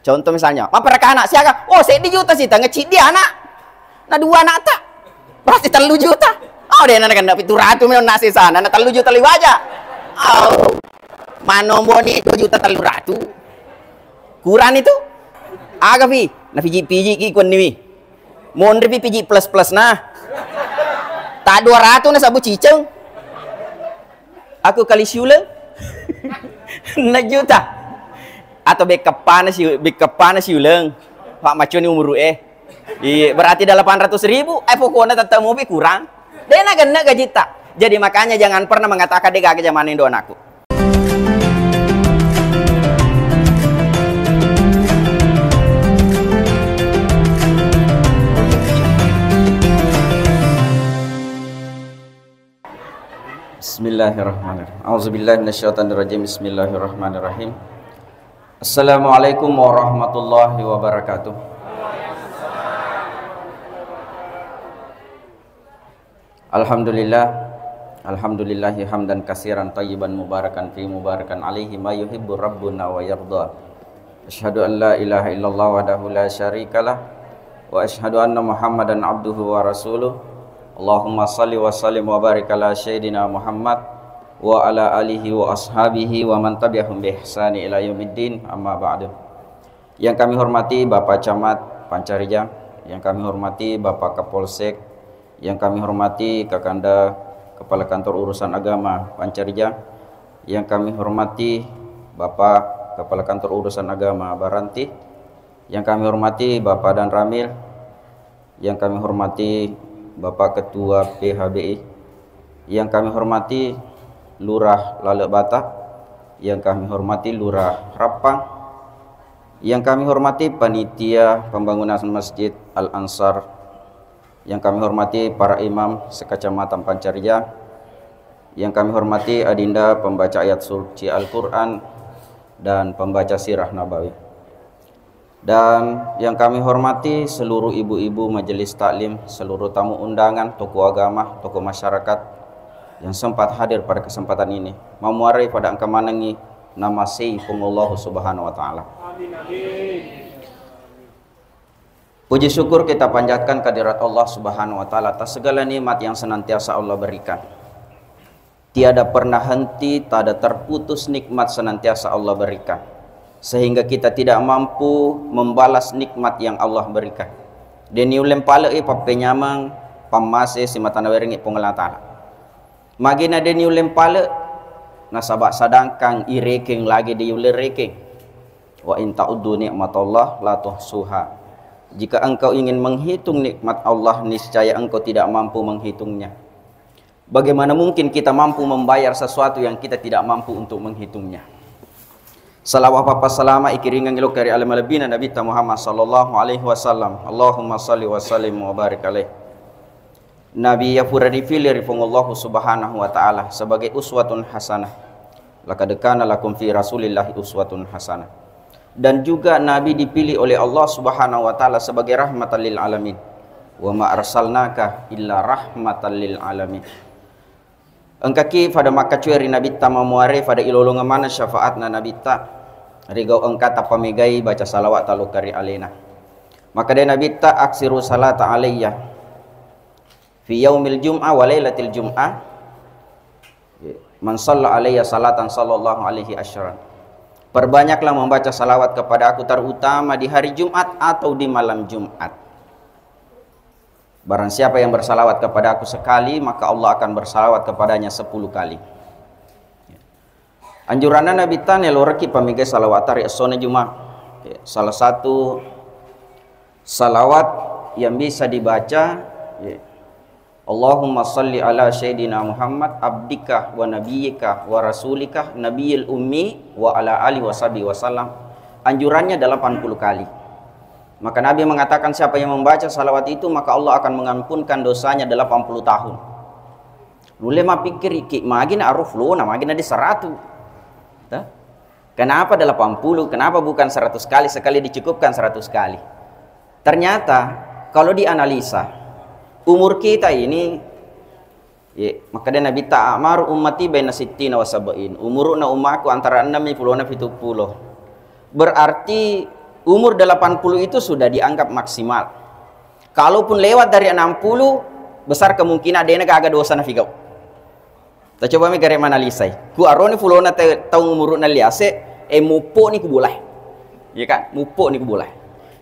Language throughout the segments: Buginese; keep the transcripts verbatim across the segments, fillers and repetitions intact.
Contoh misalnya, mapparakana siaga, oh, seddi juta sita, ngeciddi anak. Na dua anak ta. Berarti tellu juta. Oh, dena na kena pitu ratu mi onna sesana, na tellu juta liwaja. Oh. Manomboni dua juta tellu ratu. Kurang itu. Aga pi, na piji-piji ki kuanni wi. Monri pi piji plus-plus na. Ta dua ratu na sabu ciceng. Aku kali siuleng. Enam juta. Atau bekkappana si, bekkappana siuleng. Pak macuni umuru eh. Iya, berarti delapan ratus ribu. Eh, pokoknya tetap mobil kurang. Dena genne gajitta. Jadi makanya jangan pernah mengatakan de gaga zaman Indo anakku. Bismillahirrahmanirrahim. A'udzubillahi minasyaitonirrajim. Bismillahirrahmanirrahim. Assalamualaikum warahmatullahi wabarakatuh. Alhamdulillah. Alhamdulillahi hamdan katsiran thayyiban mubarakan fi mubarakan alaihi ma yuhibbu rabbuna wa yarda. Asyhadu an la ilaha illallah wahdahu la syarikalah, wa asyhadu anna Muhammadan abduhu wa rasuluh. Allahumma salli wa sallim wa barik ala sayyidina Muhammad wa ala alihi wa ashabihi wa man tabi'ahum bi ihsani ila yaumiddin, amma ba'du. Yang kami hormati Bapak Camat Pancarijang, yang kami hormati Bapak Kapolsek, yang kami hormati Kakanda Kepala Kantor Urusan Agama Pancarijang, yang kami hormati Bapak Kepala Kantor Urusan Agama Baranti, yang kami hormati Bapak Danramil, yang kami hormati Bapak Ketua P H B I, yang kami hormati Lurah Lalebata, yang kami hormati Lurah Rappang, yang kami hormati panitia pembangunan Masjid Al Ansar, yang kami hormati para imam sekecamatan Pancarijang, yang kami hormati adinda pembaca ayat suci Al-Quran dan pembaca sirah Nabawi. Dan yang kami hormati seluruh ibu-ibu majelis taklim, seluruh tamu undangan, tokoh agama, tokoh masyarakat yang sempat hadir pada kesempatan ini. Mamuarai pada engka manengi nama sei Puang Allahu Subhanahu wa Ta'ala. Puji syukur kita panjatkan kehadirat Allah Subhanahu wa Ta'ala atas segala nikmat yang senantiasa Allah berikan. Tiada pernah henti, tiada terputus nikmat senantiasa Allah berikan. Sehingga kita tidak mampu membalas nikmat yang Allah berikan. Deni uleng pale'i pappenyameng pammase simatana werengngi Puang Allah Ta'ala. Magena deni uleng pale, nasaba sadangkang irekeng lagi di uleng rekeng. Wa in ta'uddu ni'matallah la tuhsuha. Jika engkau ingin menghitung nikmat Allah, niscaya engkau tidak mampu menghitungnya. Bagaimana mungkin kita mampu membayar sesuatu yang kita tidak mampu untuk menghitungnya? Salawat papa salama ikiringang ilo kari ale malebbina Nabitta Muhammad sallallahu alaihi wasallam. Allahumma salli wa sallim wa barik alaih. Nabi ya pura dipilih ri Puang Allahu Subhanahu wa Ta'ala sebagai uswatun hasanah. Laqad kana lakum fi Rasulillahi uswatun hasanah. Dan juga Nabi dipilih oleh Allah Subhanahu wa Ta'ala sebagai rahmatan lil alamin. Wa ma arsalnaka illa rahmatan lil alamin. Engkaki pada makkacué ri Nabitta mamuaré pada ilolongeng maneng syafaatna Nabitta. Rigau engkata pamégai baca salawat taloka ri aléna. Makkedai Nabitta, "Aksiru salata alayya fi yaumil jum'ah wa lailatil jum'ah. Man shalla alayya salatan sallallahu alaihi asyran." Perbanyaklah membaca salawat kepada aku, terutama di hari Jumat atau di malam Jumat. Barang siapa yang bersalawat kepada aku sekali, maka Allah akan bersalawat kepadanya sepuluh kali. Anjuranna Nabitta, naeloreki pamégai salawat ri essona Juma. Salah satu salawat yang bisa dibaca, Allahumma salli ala Sayyidina Muhammad abdika wa nabiyyika wa rasulika nabiyil ummi wa ala alihi wa sahbihi wa sallam. Anjurannya delapan puluh kali. Maka Nabi mengatakan, siapa yang membaca salawat itu, maka Allah akan mengampunkan dosanya delapan puluh tahun. Nulle mappikiriki, magi na aruf lona, magi na di seratu. Tah? Kenapa delapan puluh? Kenapa bukan seratus kali? Sekali dicukupkan seratus kali. Ternyata, kalau dianalisa, umur kita ini, ye, makkeda Nabitta, "A'maru ummati baina sittina wa sab'in." Umuruna ummaku antara enam puluh na pitu puluh. Berarti Umur delapan puluh itu sudah dianggap maksimal. Kalaupun lewat dari enam puluh, besar kemungkinan dena gaga dosa nafigau. Tacoba mi gare manalisai. Ku aroni fulona te-, taung umuruna liase, e muppo ni ku bolae. Iya kan? Muppo ni ku bolae.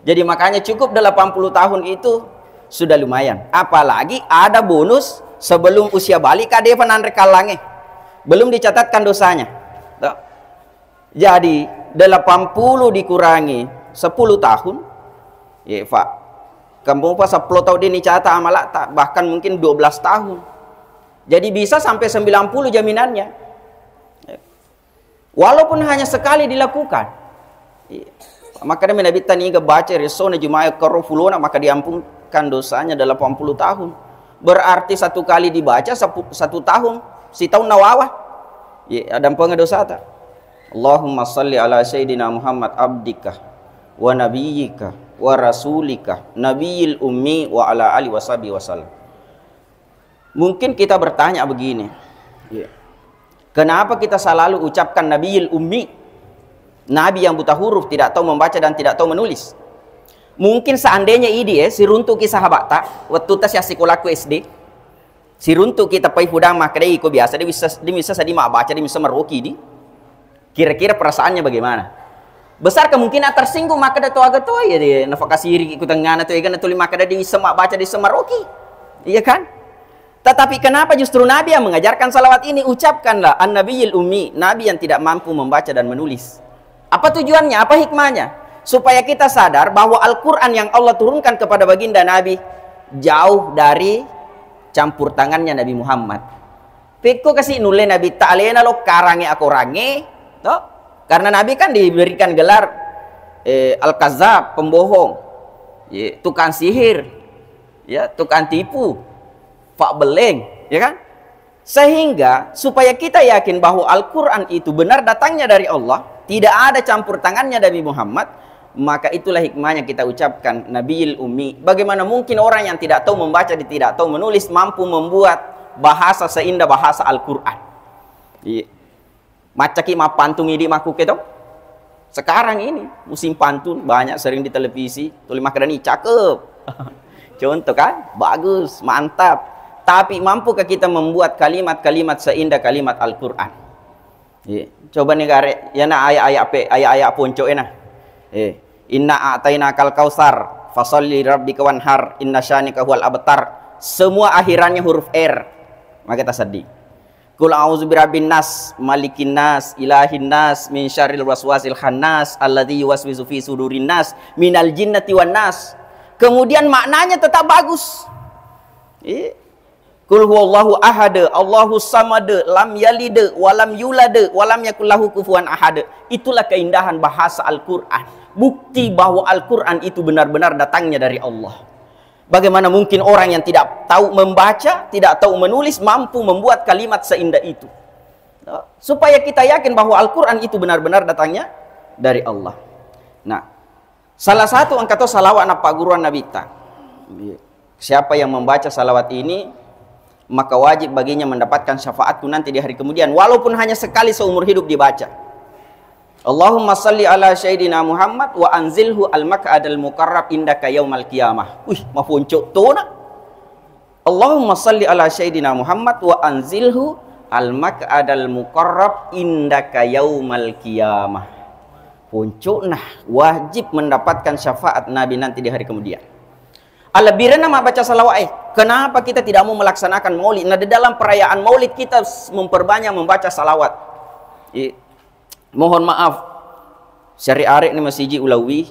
Jadi makanya cukup delapan puluh tahun itu sudah lumayan. Apalagi ada bonus sebelum usia balik ka defa nanre kallange. Belum dicatatkan dosanya. Tuh. Jadi, delapan puluh dikurangi sepuluh tahun, ya, Pak. Kamu pas sepuluh tahun ini catat amalata, bahkan mungkin dua belas tahun. Jadi bisa sampai sembilan puluh jaminannya. Walaupun hanya sekali dilakukan. Iya. Maka demi Nabi tani ga baca resona jumaya karo fulona, maka diampunkan dosanya delapan puluh tahun. Berarti satu kali dibaca sapu-, satu tahun, sitaun nawawa. Iya, ada pengen dosata. Allahumma salli ala sayyidina Muhammad abdika wa nabiyyika wa rasulika nabiyil ummi wa ala ali wa sahbihi wasallam. Mungkin kita bertanya begini, iya, kenapa kita selalu ucapkan nabiyil ummi? Nabi yang buta huruf, tidak tahu membaca dan tidak tahu menulis. Mungkin seandainya idi, eh, siruntuki sahabatta, waktu tas ya sekolahku S D, siruntuki tapai hudang makkeda iko biasa, dia bisa, dia bisa sadi mabbaca, dia bisa maroki di. Kira-kira perasaannya bagaimana? Besar kemungkinan tersinggung, makkeda to aga to ya dia nafakasiri ku tengana to, ega natuli makkeda dia bisa mabbaca, dia bisa maroki. Iya kan? Tetapi kenapa justru Nabi yang mengajarkan salawat ini? Ucapkanlah An-Nabiyil Ummi, Nabi yang tidak mampu membaca dan menulis. Apa tujuannya? Apa hikmahnya? Supaya kita sadar bahwa Al-Quran yang Allah turunkan kepada baginda Nabi jauh dari campur tangannya Nabi Muhammad. Pekko kasi nulle Nabi ta alena lo karange akorange, to? Karena Nabi kan diberikan gelar, eh, Al-Kazzab, pembohong, ye, tukang sihir, ya, tukang tipu, Pak Beleng, ya kan? Sehingga supaya kita yakin bahwa Al-Quran itu benar datangnya dari Allah, tidak ada campur tangannya Nabi Muhammad, maka itulah hikmahnya kita ucapkan Nabiyil Ummi. Bagaimana mungkin orang yang tidak tahu membaca, dia tidak tahu menulis, mampu membuat bahasa seindah bahasa Al-Quran? Iya. Maccaki mappantung idi makkuke to? Sekarang ini musim pantun, banyak sering di televisi, tuli makkedani cakep. Contoh kan? Bagus, mantap. Tapi mampukah kita membuat kalimat-kalimat seindah kalimat Al-Quran? Iya. Coba nih gare, ya na ayat-ayat pe, ayat-ayat ponco ena. Eh, inna a'tainakal kautsar, fasalli rabbika wanhar, inna syanika huwal abtar. Semua akhirannya huruf R. Maka kita sedih. Qul a'udzu birabbin nas, malikin nas, ilahin nas, min syarril waswasil khannas, alladzi yuwaswisu fi sudurin nas, minal jinnati wan nas. Kemudian maknanya tetap bagus. Iya. Qul huwallahu ahad, Allahu samad, lam yalid, walam yulad, walam yakul lahu kufuwan ahad. Itulah keindahan bahasa Al-Quran. Bukti bahwa Al-Quran itu benar-benar datangnya dari Allah. Bagaimana mungkin orang yang tidak tahu membaca, tidak tahu menulis, mampu membuat kalimat seindah itu? Supaya kita yakin bahwa Al-Quran itu benar-benar datangnya dari Allah. Nah, salah satu engka to salawat nappagguruang Nabitta. Siapa yang membaca salawat ini, maka wajib baginya mendapatkan syafaatku nanti di hari kemudian, walaupun hanya sekali seumur hidup dibaca. Allahumma salli ala sayyidina Muhammad wa anzilhu al-maq'adal muqarrab indaka yaumal qiyamah. Wih, maponco tona. Allahumma salli ala sayyidina Muhammad wa anzilhu al-maq'adal muqarrab indaka yaumal qiyamah. Poncona wajib mendapatkan syafaat Nabi nanti di hari kemudian. Alebbirenna mabbaca salawat, eh, kenapa kita tidak mau melaksanakan maulid? Nah, di dalam perayaan maulid kita s-, memperbanyak membaca salawat. I-, mohon maaf, syari arek ni masiji ulawi.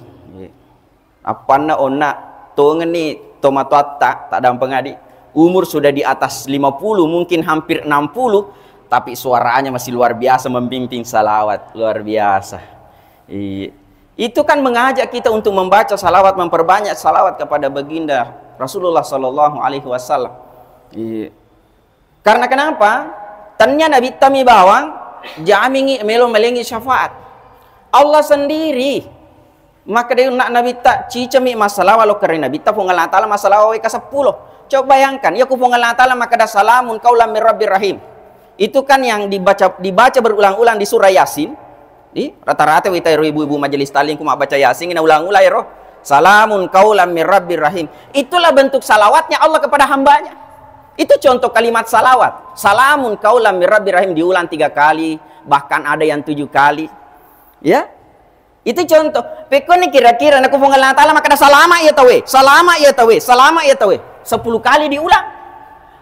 Appanna onna tongenni tomatoatta, tak dampeng adi. Umur sudah di atas lima puluh, mungkin hampir enam puluh, tapi suaranya masih luar biasa membimbing salawat, luar biasa. Iya. Itu kan mengajak kita untuk membaca salawat, memperbanyak salawat kepada baginda Rasulullah sallallahu alaihi wasallam. Iya. Karena kenapa? Tania Nabitta mi bawang, jamingi melo melengi syafaat. Allah sendiri. Maka dia nak Nabitta, cicami masalah walau kering Nabitta, Puang Allah Ta'ala masalah wae kaseppulo. Coba bayangkan, ya ku Puang Allah Ta'ala maka ada salamun kaulam min Rabbir Rahim. Itu kan yang dibaca, dibaca berulang-ulang di surah Yasin. Di rata-rata wita ero ibu-ibu majelis taklim ku mabbaca Yasin, na ulang-ulang ero, "Salamun qaulam mir rabbir rahim." Itulah bentuk salawatnya Allah kepada hambanya. Itu contoh kalimat salawat. "Salamun qaulam mir rabbir rahim" diulang tiga kali, bahkan ada yang tujuh kali. Ya? Itu contoh. Pekkoni kira-kira naku Puang Allah Ta'ala makkeda, "Salama iya tauwe, salama iya tauwe, salama iya tauwe." Sepuluh kali diulang.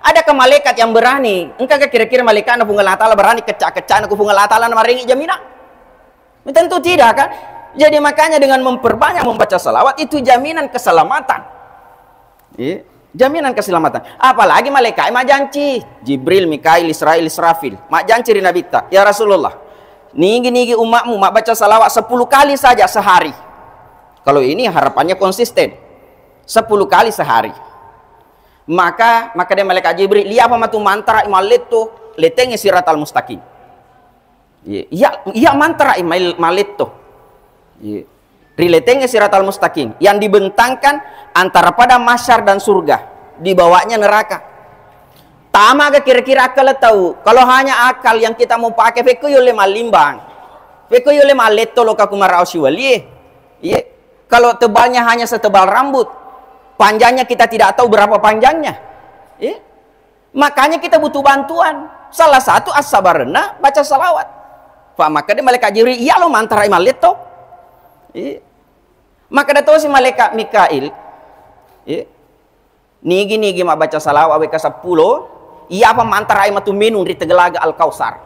Adakah malaikat yang berani? Engkakah kira-kira malaikatna Puang Allah Ta'ala berani kecak-kecak naku Puang Allah Ta'ala na marengi jaminan? Tentu tidak, kan? Jadi, makanya dengan memperbanyak membaca salawat itu jaminan keselamatan. Iya. Jaminan keselamatan. Apalagi malaikat majanci. Jibril, Mikail, Israil, Israfil. Majanci ri Nabitta, "Ya Rasulullah, nigi-nigi umatmu mabbaca salawat sepuluh kali saja sehari." Kalau ini harapannya konsisten. Sepuluh kali sehari. Maka, maka dia malaikat Jibril, "Iyapa matu mantara i malletto, letengi siratal mustaqim." Iya, iya, iya mantara i mal-, malletto. Iya. Riletengnge siratal mustaqim yang dibentangkan antara padang mahsyar dan surga, di bawahnya neraka. Tama ga kira-kira akal tau? Kalau hanya akal yang kita mau pakai, fekko yolle mallimbang. Fekko yolle malletto lo kaku marao siwalie. Iya. Kalau tebalnya hanya setebal rambut, panjangnya kita tidak tahu berapa panjangnya. Iya. Makanya kita butuh bantuan. Salah satu assabarenna baca salawat. Fa makkeda malaikat Jibril, "Iya lo mantara i malletto." Iya. Makkeda tosi malaikat Mikail, iya, "Nigi-nigi mabbaca salawat wekka seppulo, iyapa mantara i matu minung ri Telaga Al-Kautsar."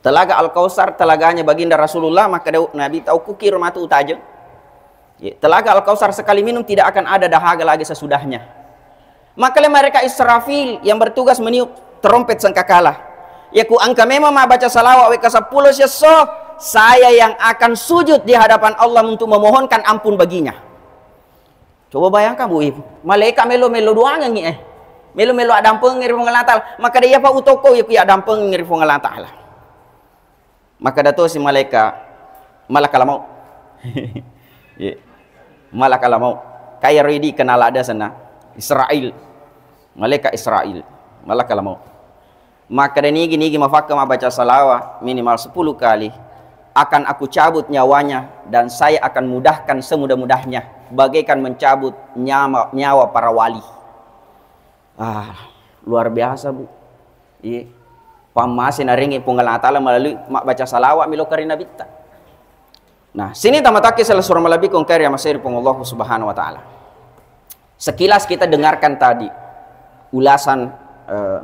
Telaga Al-Kautsar, telaganya Baginda Rasulullah, makkeda Nabitta, "Ukkukiro matu utajeng." Ya, Telaga Al-Kautsar sekali minum tidak akan ada dahaga lagi sesudahnya. Maka le mereka Israfil yang bertugas meniup terompet sangkakala. Ya, ku engka memang mabbaca salawat wekka seppulo siesso, saya yang akan sujud di hadapan Allah untuk memohonkan ampun baginya. Coba bayangkan, Bu Ibu, malaikat melo-melo doangengngi, eh. Melo-melo addampengengngi ri Puang Allah Ta'ala. Maka dia apa utoko ya ku ya addampengengngi ri Puang Allah Ta'ala. Makkeda tosi malaika, "Malakal maut." Iya. Malakal maut. Kaya ridi kenal ada sana. Israil. Malaikat Israil. Malakal maut. Makkeda nigi-nigi mafakka mabbaca salawat minimal sepuluh kali, akan aku cabut nyawanya dan saya akan mudahkan semudah-mudahnya, bagaikan mencabut nyawa, nyawa para wali. Ah, luar biasa, Bu. Iya. Pammase narengi Puang Allah Ta'ala melalui mabbaca salawat melo kari Nabitta. Nah, sini tamatakki sela surah malebbi kong kari amaseri Puang Allah Subhanahu wa Ta'ala. Sekilas kita dengarkan tadi ulasan, eh,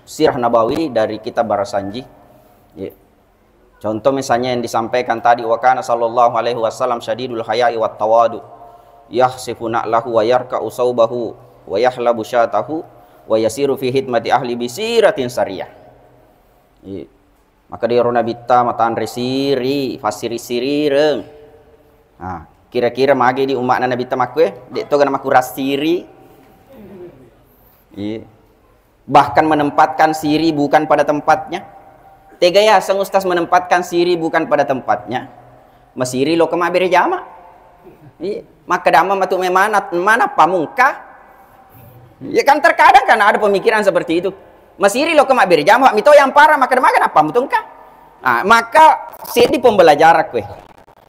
sirah nabawi dari kitab Barasanji. Iya. Contoh misalnya yang disampaikan tadi, "Wa kana sallallahu alaihi wasallam syadidul haya'i wat tawadu, yahsifu na'lahu wa yarka'u saubahu wa yahlabu syatahu wa yasiru fi hidmati ahli bisiratin sariyah." Iya. Maka di ro Nabitta matanre siri, fassiri-sirireng. Nah, kira-kira magi di umma'na Nabitta makkue, de' to gana makurang siri. Iya. Bahkan menempatkan siri bukan pada tempatnya. Tega yaseng Ustaz menempatkan siri bukan pada tempatnya? Masiri lo ke mabbere jama. Iya. Makkeda amma matu memana, mana pamungka? Ya kan terkadang kan ada pemikiran seperti itu. Masiri lo ke mabbere jama, mito yang parah, makkeda maga nappa mutungka. Nah, maka seddi pembelajaran kue.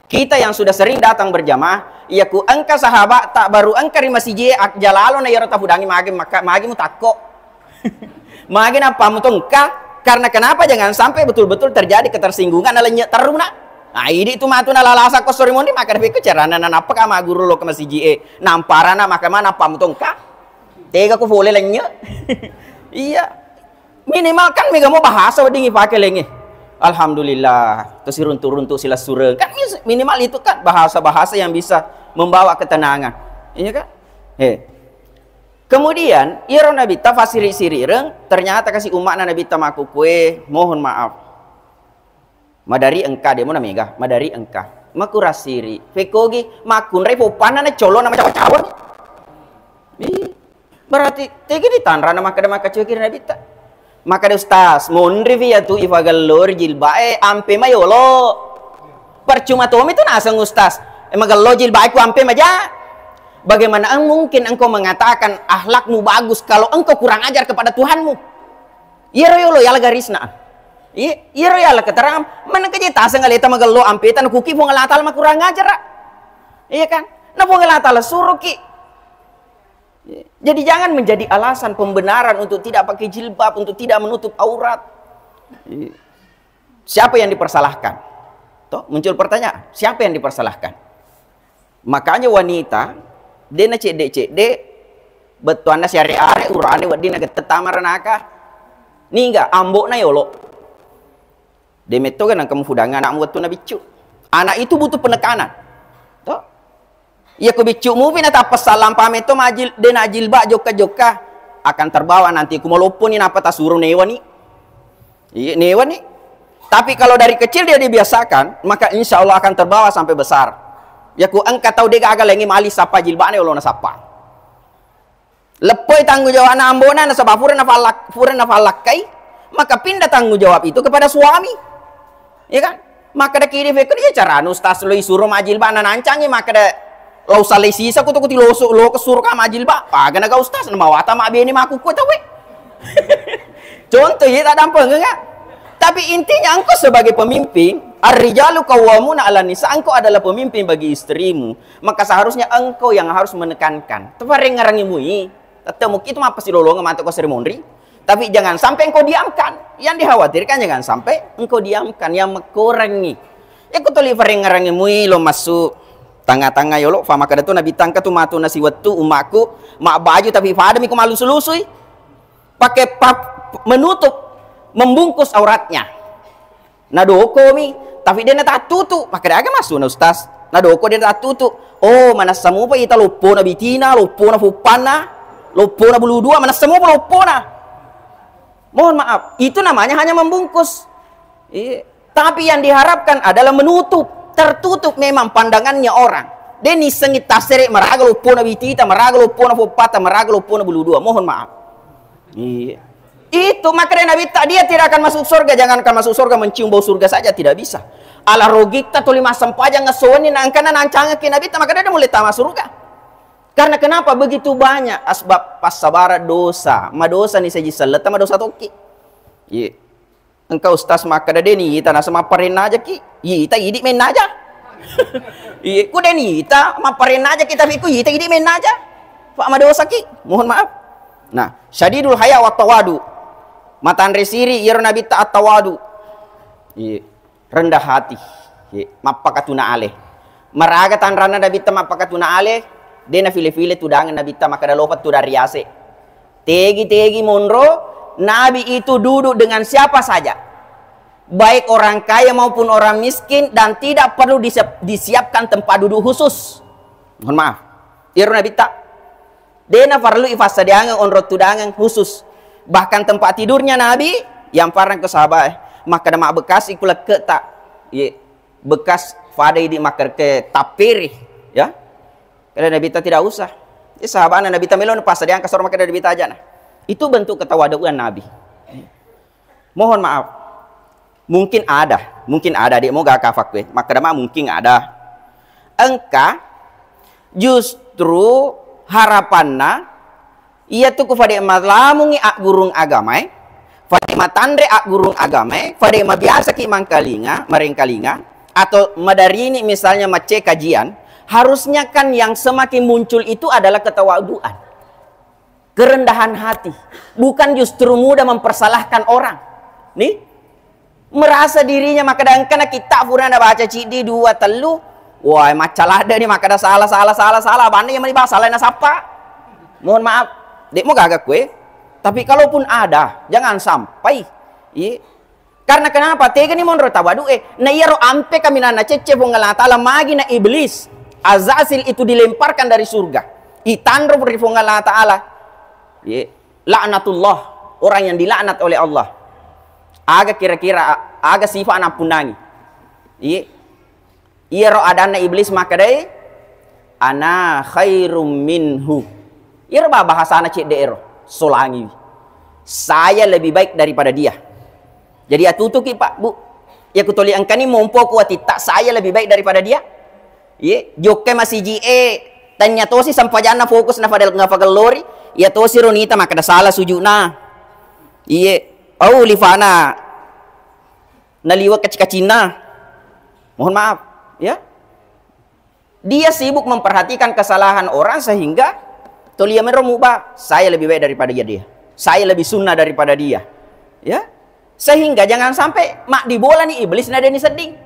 Kita yang sudah sering datang berjamaah, iya ku engka sahabat tak baru engka ri masiji, ak-, jalalo na yaro tafudangi magi maka-, magi mutakko. Magi nappa mutongka, karena kenapa? Jangan sampai betul-betul terjadi ketersinggungan na lenye teruna. Nah, idi tu matu na lalasa ko sori mondi maka dapikku carana na nappa ka maguru lo ke masiji e. Namparana maka mana nappa mutongka. Tega ko fole lenye. Iya. Minimal kan mega mo bahasa wedding ipake lenge. Alhamdulillah, to siruntu-runtu silessureng. Kan mis-, minimal itu kan bahasa-bahasa yang bisa membawa ketenangan. Iya kan? He. Kemudian, iyaro Nabitta fasiri-sirireng, ternyata kasi umma'na Nabitta makkukue, mohon maaf. Madari engka, demo na mega, madari engka. Makurasiri, fekogi, makkunrai poppanna na colo na macawa-cawa. Ih, berarti tegi ditanra na makkeda makkacoki ri Nabitta. Makkeda Ustaz, monri fi iyatu ifagellori jilbae ampe mayolo. Percuma tomi tu naseng Ustaz. E, magello jilbae ku ampe maja. Bagaimana mungkin engkau mengatakan akhlakmu bagus kalau engkau kurang ajar kepada Tuhanmu? Iyaro yolo yala garisna. Iya, iyaro yala keterangan, menengka je taseng aleta magello ampeta nakuki Puang Allah Ta'ala makurang ajar, Ra. Iya kan? Na Puang Allah Ta'ala suruki. Iya. Jadi jangan menjadi alasan pembenaran untuk tidak pakai jilbab, untuk tidak menutup aurat. Iya. Siapa yang dipersalahkan? Toh, muncul pertanyaan, siapa yang dipersalahkan? Makanya wanita, de na cedde-cedde, bettuanna siare-are, urane wedding na gette tama ranaka. Niga, ambo'na yolo. De metto ga nangka mufudangngi anakmu wettunna biccu. Anak itu butuh penekanan. Toh? Iya ko biccu mupi na tappa sallampa metto majil, de na jilbab jokka-jokka, akan terbawa nanti ku malopponi napa tasuro newani. Iya, newani. Tapi kalau dari kecil dia dibiasakan, maka insya Allah akan terbawa sampai besar. Ya ku engka tau de gaga lengi mali sappa jilbabna yolo na sappa. Leppoi tanggung jawabna ambona nasaba pura nafallak-, pura nafallakkai, maka pindah tanggung jawab itu kepada suami. Ya kan? Makkeda kidi fekko, "Iya carana ustaz lo isuro majilbab nanancangi," makkeda, "Lo salai sisa kutu kuti loso lo kesuro ka majilbab." Aga naga ustaz namawata mabbene makukku tauwe. Contoh, iya tak dampeng enggak? Tapi intinya engkau sebagai pemimpin, ar-rijalu qawwamuna 'alan nisa, engkau adalah pemimpin bagi istrimu, maka seharusnya engkau yang harus menekankan. Teparengngerangi mui, tette mukki itu mappasilolongeng matu ko Sri Monri. Tapi jangan sampai engkau diamkan. Yang dikhawatirkan jangan sampai engkau diamkan, yang mekkorengngi. Iko tuli parengngerangi mui lo massu tanga-tanga yolo, fa makkeda tu Nabi tangka tu matu nasiwettu ummaku, mabbaju tapi padami ko malusu-lusui. Pakai pap-, menutup, membungkus auratnya. Nadokomi, tapi de natattutu. Makkeda aga massuna ustaz? Nadoko de natattutu. Oh, manessa mupa ita loppona bitina, loppona fuppanna, loppona bulu dua, manessa mupa loppona. Mohon maaf, itu namanya hanya membungkus. Iya. Tapi yang diharapkan adalah menutup, tertutup memang pandangannya orang. De nissengi tassere maraga loppona bitita, maraga loppona foppata, maraga loppona bulu dua. Mohon maaf. Iya. Itu makanya Nabi tak, dia tidak akan masuk surga, jangankan masuk surga, mencium bau surga saja tidak bisa. Ala rogitta tuli massempajang ngessowenni nangkana nancangekki Nabi tak, maka dia mulai tama surga. Karena kenapa? Begitu banyak asbab passabaran dosa. Madosa ni seji selletta, madosa tokki. Iya. Engka ustaz makkeda, "De ni ita nasa mapparenna aja ki. Ita idi menna aja." Iya, ku de ni ita mapparenna aja ki, tapi ku ita idi menna aja. Pak madosaki, mohon maaf. Nah, syadidul haya wa tawadu. Matanre siri iyaro Nabitta at-tawadu. Iya, rendah hati. Iya, mappakatuna ale. Maraga tanranna Nabitta mappakatuna ale, de nafile-file tudangeng Nabitta makkeda lopa tudang riase. Tegi-tegi monro, Nabi itu duduk dengan siapa saja, baik orang kaya maupun orang miskin, dan tidak perlu disiap-, disiapkan tempat duduk khusus. Mohon maaf. Iyaro Nabitta, de naparellu ifassadiangeng onrong tudangeng khusus. Bahkan tempat tidurnya Nabi, yang parang ke sahabat, makkeda mabbekasi ku lekketa. Ye, bekas fada idi makkerke tappere, ya. Kata Nabitta tidak usah. Jadi sahabatna Nabitta melo napassadiang kasoro makkeda Nabitta ajana. Itu bentuk ketawaduan Nabi. Mohon maaf. Mungkin ada, mungkin ada, de moga kafak kue. Makkeda ma mungkin ada. Engka justru harapanna iya tu ku fade malamungi aggurung agamae, fade matanre aggurung agamae, fade mabiasaki mangkalinga, marengkalinga, atau madarini misalnya macce kajian, harusnya kan yang semakin muncul itu adalah ketawaduan. Kerendahan hati, bukan justru mudah mempersalahkan orang. Nih, merasa dirinya makkeda engkana kitta purana baca ciddi dua tellu, wah, macca ladde ni makkeda salah, salah, salah, salah, banna yang mani bahasa lain nasappa. Mohon maaf, de mo gaga kue. Tapi kalaupun ada, jangan sampai. Iya. Karena kenapa? Tegani monro tawadu e. Na iyaro ampe kaminanna cecce Puang Allah Ta'ala, magi na iblis, Azazil itu dilemparkan dari surga. Itanro ri Puang Allah Ta'ala. Ye. Laknatullah. Orang yang dilaknat oleh Allah. Aga kira-kira, aga sifat nappunnangi. Ye. Iyaro adanna Iblis makkedai, "Ana khairum minhu." Iyaro ba-, bahasana cedde ero, solangiwi. "Saya lebih baik daripada dia." Jadi atutuki, Pak, Bu. Iya kutoli engkani mompo ku atitta, "Saya lebih baik daripada dia." Iye, jokke masiji e, tanya tosi sempajanna fokus na fadal ngafagellori, iya tosi ronita makkeda salah sujuna. Iye, au lifana Naliweng kaci-kacinna. Mohon maaf, ya. Dia sibuk memperhatikan kesalahan orang sehingga tuli iya mero muba, saya lebih baik daripada dia, dia. Saya lebih sunnah daripada dia. Ya. Sehingga jangan sampai maddibolani iblis na deni sedding.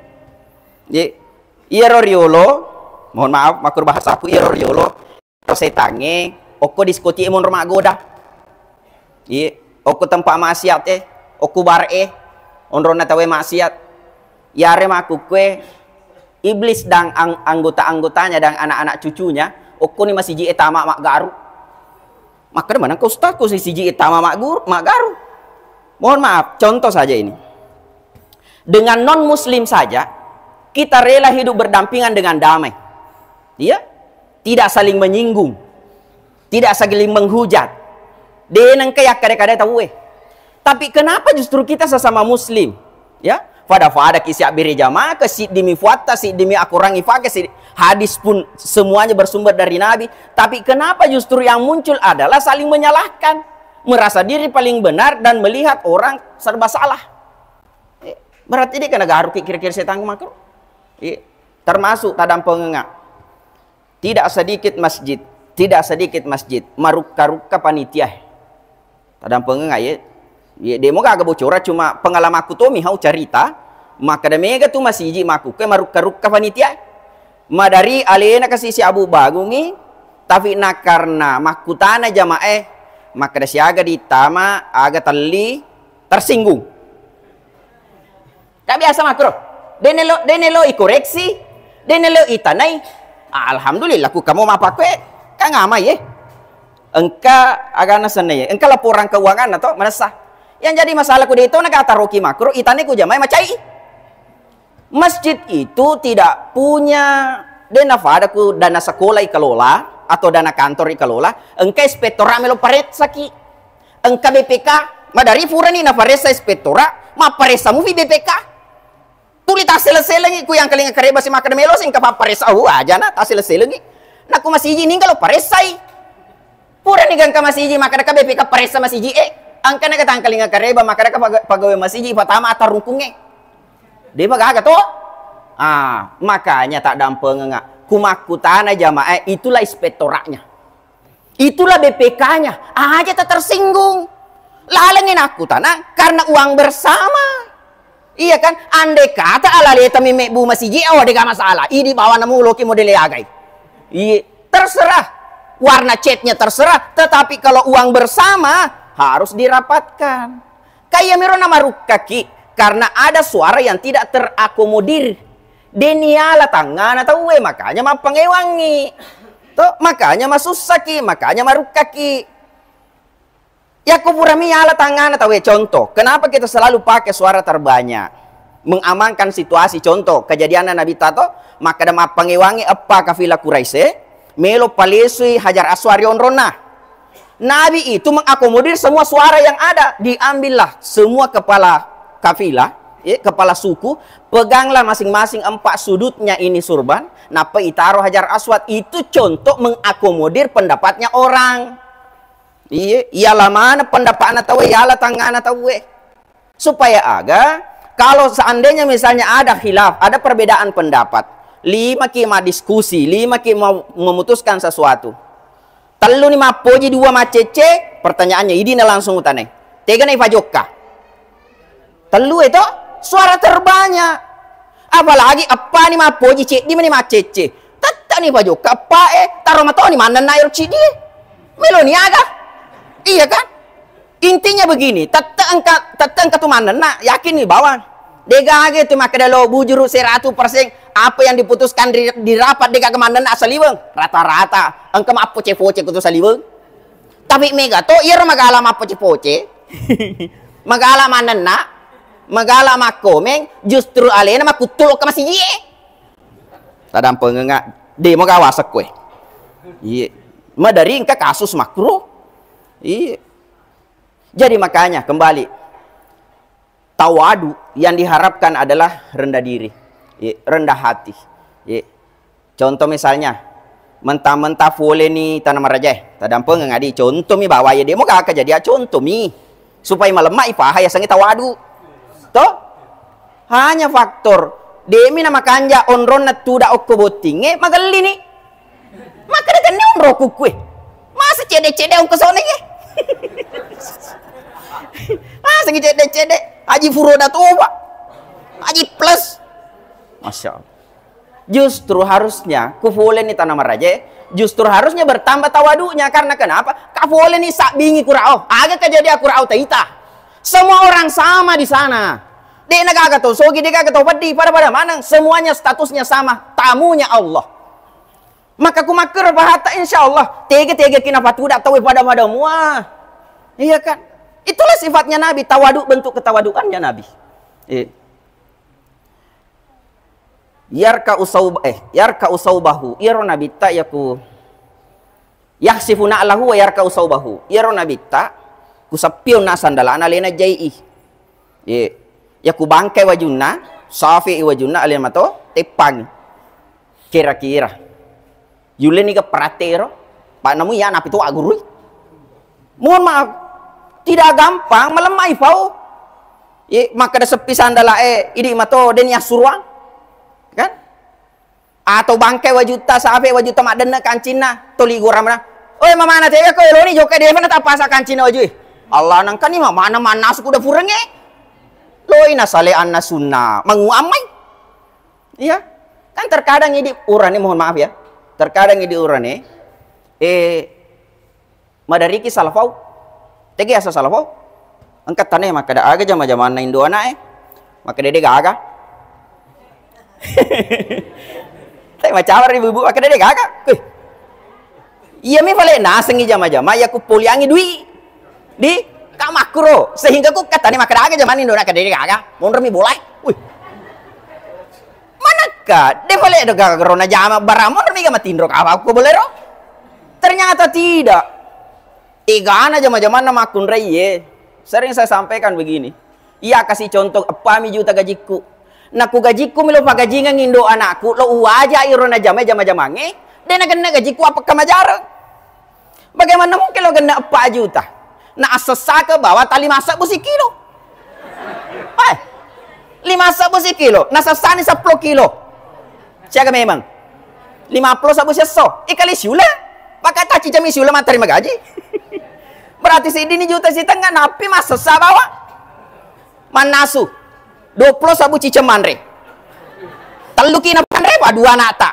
Ye. Iyaro riolo, mohon maaf, makkuro bahasaku, iyaro riolo, setangnge okko diskotik e monro maggoda. Iye, okko tempat maksiat e, okko bar e, onronna tauwe maksiat. Iyare makkukkue iblis dan ang-, anggota-anggotanya dan anak-anak cucunya okkoni masiji e tama maggaru. Makkeda maneng ko ustaz, ko sisiji e tama magguru-, maggaru. Mohon maaf, contoh saja ini. Dengan non muslim saja kita rela hidup berdampingan dengan damai. Iya? Tidak saling menyinggung, tidak saling menghujat. De nengka yakkada-kada tauwe. Tapi kenapa justru kita sesama muslim, ya, pada-pada ki siabbere jamaah, ke siddimi fuatta, siddimi akorangi fake, si-, hadis pun semuanya bersumber dari Nabi. Tapi kenapa justru yang muncul adalah saling menyalahkan, merasa diri paling benar dan melihat orang serba salah. Eh, berarti de kena garuki kira-kira setan makro. Iya. Termasuk tadampengenga. Tidak sedikit masjid, tidak sedikit masjid marukka-rukka panitia. Tadampengenga ye. Ye, demo gaga bocoran, cuma pengalamanku tomi hau carita, makkeda mega tu masiji makkukkue marukka-rukka panitia. Madari alena kasi si Abu Bagungi, tapi na karena makkutana jamaah e, makkeda siaga ditama, aga telli, tersinggung. Ka biasa makro. Dene lo, dene lo ikoreksi, dene lo itanai. Alhamdulillah, ku kamu mapakue, kan amai ye. Engka agana senna ye, engka laporan keuangan atau manessa. Yang jadi masalah ku deto naga taroki makro, itane ku jamai macai. Masjid itu tidak punya, de nafada ku dana sekolah ikelola atau dana kantor ikelola, engka inspektorat melo paressaki. Engka B P K, madari furani naparessa inspektorat, mapparessa mufi B P K. Tuli tassele-selengi ku yang kalinga kareba si makkeda melo si engka papparessa, uh, aja na tassele-selengi. Nakku masiji ningga lo paressai. Purani gangka masiji makkeda ka B P K paressa masiji e. Angka naga tangkalinga kareba makkeda ka paga-, pagawe masiji patama atarungkunge. De magaga to? Ah, makanya tak dampengenga. Kumakkutana jamaah, itulah inspektoratnya. Itulah B P K-nya. Aja tak tersinggung. Lalengi nakkutana karena uang bersama. Iya kan? Andai kata alaleta mi mebbu masiji, oh, dega masalah. Idi bawa namu loki modele agai. Iya, terserah. Warna catnya terserah. Tetapi kalau uang bersama harus dirapatkan. Kaya miro namarukkaki karena ada suara yang tidak terakomodir. Deni ala tangngana tauwe, makanya mappangewangi. To, makanya masussaki, makanya marukkaki. Yakko purami ala tangngana tauwe, contoh, kenapa kita selalu pakai suara terbanyak? Mengamankan situasi, contoh, kejadianna Nabi tato, makkeda mappangewangi eppa kafilah Quraisy, melo palesui Hajar Aswad ri onronna. Nabi itu mengakomodir semua suara yang ada. Diambillah semua kepala kafilah, ya, kepala suku, peganglah masing-masing empat sudutnya ini surban, nappa itaro Hajar Aswad. Itu contoh mengakomodir pendapatnya orang. Iya, iala mana pendapatna tauwe, iala tangngana tauwe. Supaya aga, kalau seandainya misalnya ada khilaf, ada perbedaan pendapat, lima ki madiskusi, lima ki mau memutuskan sesuatu. Tellu ni mappoji, dua maccecce, pertanyaannya, idi na langsung utanai. Tega na ifajokka? Tellu e to? Suara terbanyak. Apalagi eppa ni mappoji, ceddi mani maccecce. Tette ni ifajokka eppa e, taro matoni mannenna ero ceddi e. Melo ni aga? Iya kan? Intinya begini, tette engka, tette engka tu mannenna, yakin ni bawang. Dega age tu makkeda lo bujuru seratu persen, apa yang diputuskan di, di rapat dega mannenna saliweng. Rata-rata engka mappoce-poce kutu saliweng. Tapi mega to, iyaro magala mappoce-poce, magala mannenna, magala makkomeng, justru alena makkuttulo ke masiji e. Tadampengenga, demo gawa sekkoe. Iya. Madari engka kasus makro. Iya. Jadi makanya kembali, tawadu yang diharapkan adalah rendah diri, ye, rendah hati. Ye. Contoh misalnya, mentang-mentang pole ni Tanah Maraja, eh, tadampengeng adi, contoh mi bawa ye, demo gak kejadian, contoh mi. Supaya malemma ipaha yasengnge tawadu. Toh? Hanya faktor, de'mi na makanja onronna tuda okko bottingnge, magellini. Makkeda kenni onro kukkue. Masa cedde-cedde ongko sone ye? Masa ki cedde-cedde? Haji Furoda Toba. Haji Plus. Masya Allah. Justru harusnya ku foleni tana maraje, justru harusnya bertambah tawaduknya. Karena kenapa? Ka foleni sabbingi kurao. Aga kejadian kurao taita. Semua orang sama di sana. De'na gaga to sogi, de' gaga to peddi, pada-pada maneng, semuanya statusnya sama, tamunya Allah. Maka ku makkero pahatta, insya Allah tege-tege ki napatuda tauwe pada-pada mua. Iya kan? Itulah sifatnya Nabi, tawaduk, bentuk ketawadukannya Nabi. Eh. Yarka usau eh yarka usaubahu, iyaro Nabitta yaku Yakhsifu na'lahu wa yarka'u saubahu. Iyaro Nabitta, ku seppionna sandalana alena jai'i. Ye, ya ku bangkai wajunna, safi'i wajunna alena mato teppangi. Kira-kira. Yulleni ga peratte ero? Pak namu ya napi tu agurui. Mohon maaf, tidak gampang, melemmai fau. Ye, makkeda seppi sandala e, idi mato deni assuruang. Kan? Atau bangkai wajutta, safe wajutta maddenne kancinna, toli goramna. Oi, mamana tewe ko eloni jokka defa na tapasa kancinna wajui. Allah nangkani mamana mannasu kuda furengnge. Loi na sale anna sunna, manguammai. Iya. Kan terkadang idi urane, mohon maaf ya. Terkadang idi urane, eh, Madariki salafau. Tegi asa salafau? Engka tane makkeda aga jama-jamanna indo ana'e. Makkeda de gaga. Tapi macawa ri bubu makkeda de gaga. Wih. Iya mi fale nasengi jama-jama ya kupoliangi dui. Di kamakkuro sehingga ku katane makkeda aga jamanna indo anak de gaga. Monromi bolai. Wih. Manakka de fale do gaga rona jama barang monromi ga matinro ka apa ko bolero. Ternyata tidak. Egana jama-jamanna makkunraiye. Sering saya sampaikan begini. Iya, kasih contoh, eppami juta gajikku. Na ku gajikku milo pagajingeng indo anakku, lo uwaja iro najamai jama-jamangnge, de nagenna gajikku appekka majareng. Bagaimana mungkin lo genna eppa juta? Na assessake bawa tali masebbu sikilo. Eh, lima sebbu sikilo, na sessani seppulo kilo. Siaga memang? Lima puluh sebbu siesso. Ikali siuleng. Maka tacicami siuleng mattarima gaji. Berarti siddini juta sitengnga nappi massessa bawa. Mannasu. Dua puluh sebbu ciceng manre. Tellu ki napanre, wa dua anakta.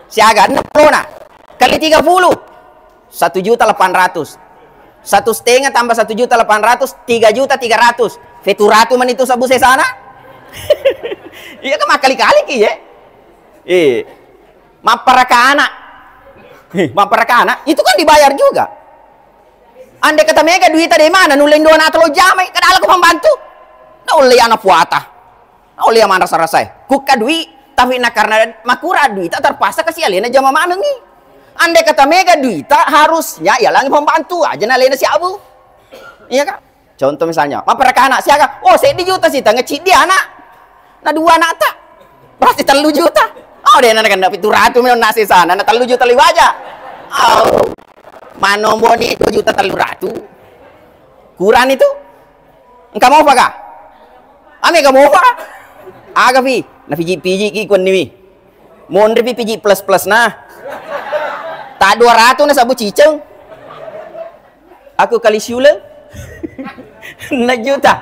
Siaga enam puluh na. Kali tiga puluh. Satu juta delapan ratus. Satu setengah tambah satu juta delapan ratus, tiga juta tiga ratus. Fetu ratu mani tu sebbu sesana? Iya kan makkali-kali ki ye. Eh. Mapparakana. Eh, mapparakana, itu kan dibayar juga. Andai kata mega duita de mana nulle indo anakta lo jamai, kada alako pembantu. Na ulle ana puata. Naulle manrasa-rasai. Kukka dui, tapi na karena makura duita terpaksa kasi alena jama manengi. Andai kata mega duita, harusnya ialangi pembantu aja na alena siabu. Iya kan? Contoh misalnya, mapparakana siaga, oh seddi juta sitengnga ciddi anak. Na dua anakta. Berarti tellu juta. Oh, de na kena pitu ratu mi onna sesana, na tellu juta liwaja. Oh. Manomboni dua juta tellu ratu. Kurang itu. Engka mopa ka? Ame ka mopa? Aga pi? Na piji-piji ki kuanni wi. Monri pi piji plus-plus na. Ta dua ratu na sabu ciceng. Aku kali siuleng. Enam juta.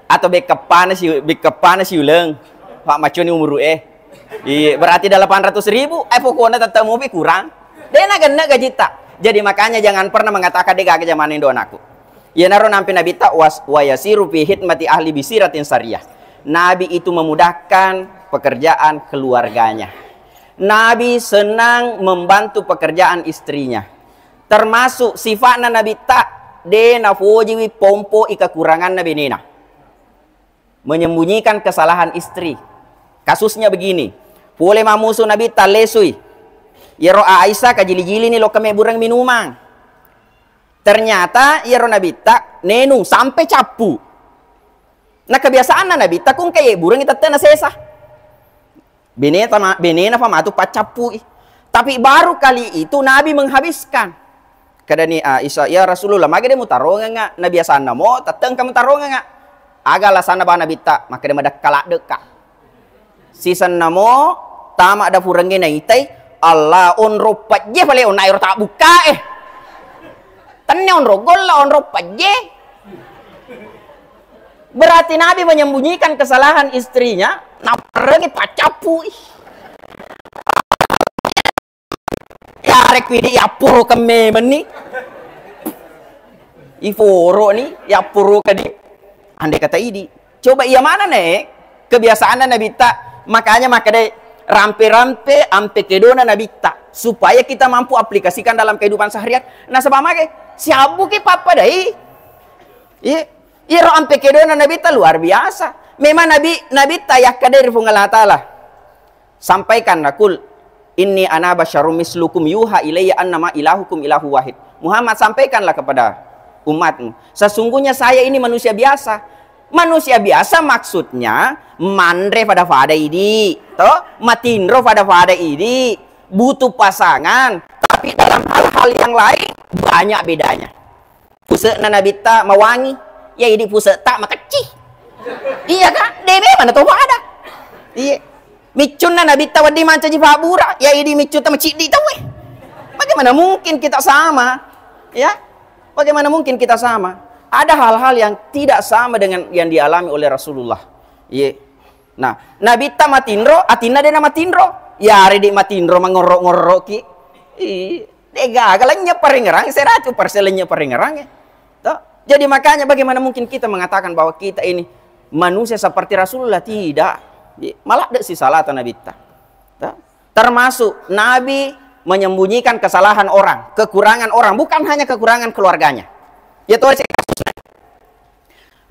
Atau bekkappana si bekkappana siuleng. Pak maconi umuru eh. Iya, berarti delapan ratus ribu. Eh, pokoknya tetap mopi kurang. De na genna gajitta. Jadi makanya jangan pernah mengatakan de gaga jamanna indo anakku. Iyanaro nampi Nabitta was-, wa yasiru fi hidmati ahli bisiratin sariyah. Nabi itu memudahkan pekerjaan keluarganya. Nabi senang membantu pekerjaan istrinya. Termasuk sifatna Nabitta, de nafojiwi pompo i kekuranganna benena. Menyembunyikan kesalahan istri. Kasusnya begini. Pole mamusu Nabitta lesui. Yero Aisyah kajili-jilini lokka mebbureng minumang. Ternyata iyaro Nabitta nenung sampai cappu. Nah, kebiasaanna Nabitta kungka yebburengngi tette nasesa. Beneta ma-, benena fa matu paccappui. Tapi baru kali itu Nabi menghabiskan. Kadani Aisyah, "Ya Rasulullah, magi de mutarongengnga? Na biasanna mo tette engka mutarongengnga." Aga alasanna bana Nabitta? Makkeda madekka ladde'ka. Sisenna mo tama dapurengnge naitai, Allah, onrong pejje pale onna ero tabbukkae. Tenne onrong golla, onrong pejje. Berarti Nabi menyembunyikan kesalahan istrinya, naparengi paccappui. Yarekku idi yappuroka memenni. Iforo'ni, yappuroka di. Andai kata idi. Coba iya mana ne kebiasaanna Nabitta. Makanya makkedai rampe-rampe ampe kedona Nabitta supaya kita mampu aplikasikan dalam kehidupan sehari-hari. Nasaba mage siabbuki pappadai. Iya, iyaro ampe kedona Nabitta luar biasa. Memang Nabi, Nabitta yakkedai ri Puang Allah Taala. Sampaikanlah, "Qul inni ana basyarum mislukum yuha ilayya annama ilahukum ilahu wahid." Muhammad, sampaikanlah kepada umatmu, "Sesungguhnya saya ini manusia biasa." Manusia biasa maksudnya manre pada-pada idi, to? Matinro pada-pada idi, butuh pasangan, tapi dalam hal-hal yang lain banyak bedanya. Puse'na Nabitta mawangi, iya idi puse'ta makecci. Iya ka? De memang to pada. Iya. Miccunna Nabitta wedding mancaji pabbura, iya idi miccutta maciddi tauwe. Bagaimana mungkin kita sama? Ya? Bagaimana mungkin kita sama? Ada hal-hal yang tidak sama dengan yang dialami oleh Rasulullah. Iya. Nah, Nabitta matinro, atinna de namatinro. Yari di matinro mangorro-ngorroki. Ih, de gaga lennye parengerang, seratus persen lennye parengerang. Toh? Jadi makanya bagaimana mungkin kita mengatakan bahwa kita ini manusia seperti Rasulullah? Tidak. Di-, maladde si salata Nabitta. Toh? Termasuk Nabi menyembunyikan kesalahan orang, kekurangan orang, bukan hanya kekurangan keluarganya. Ya toh,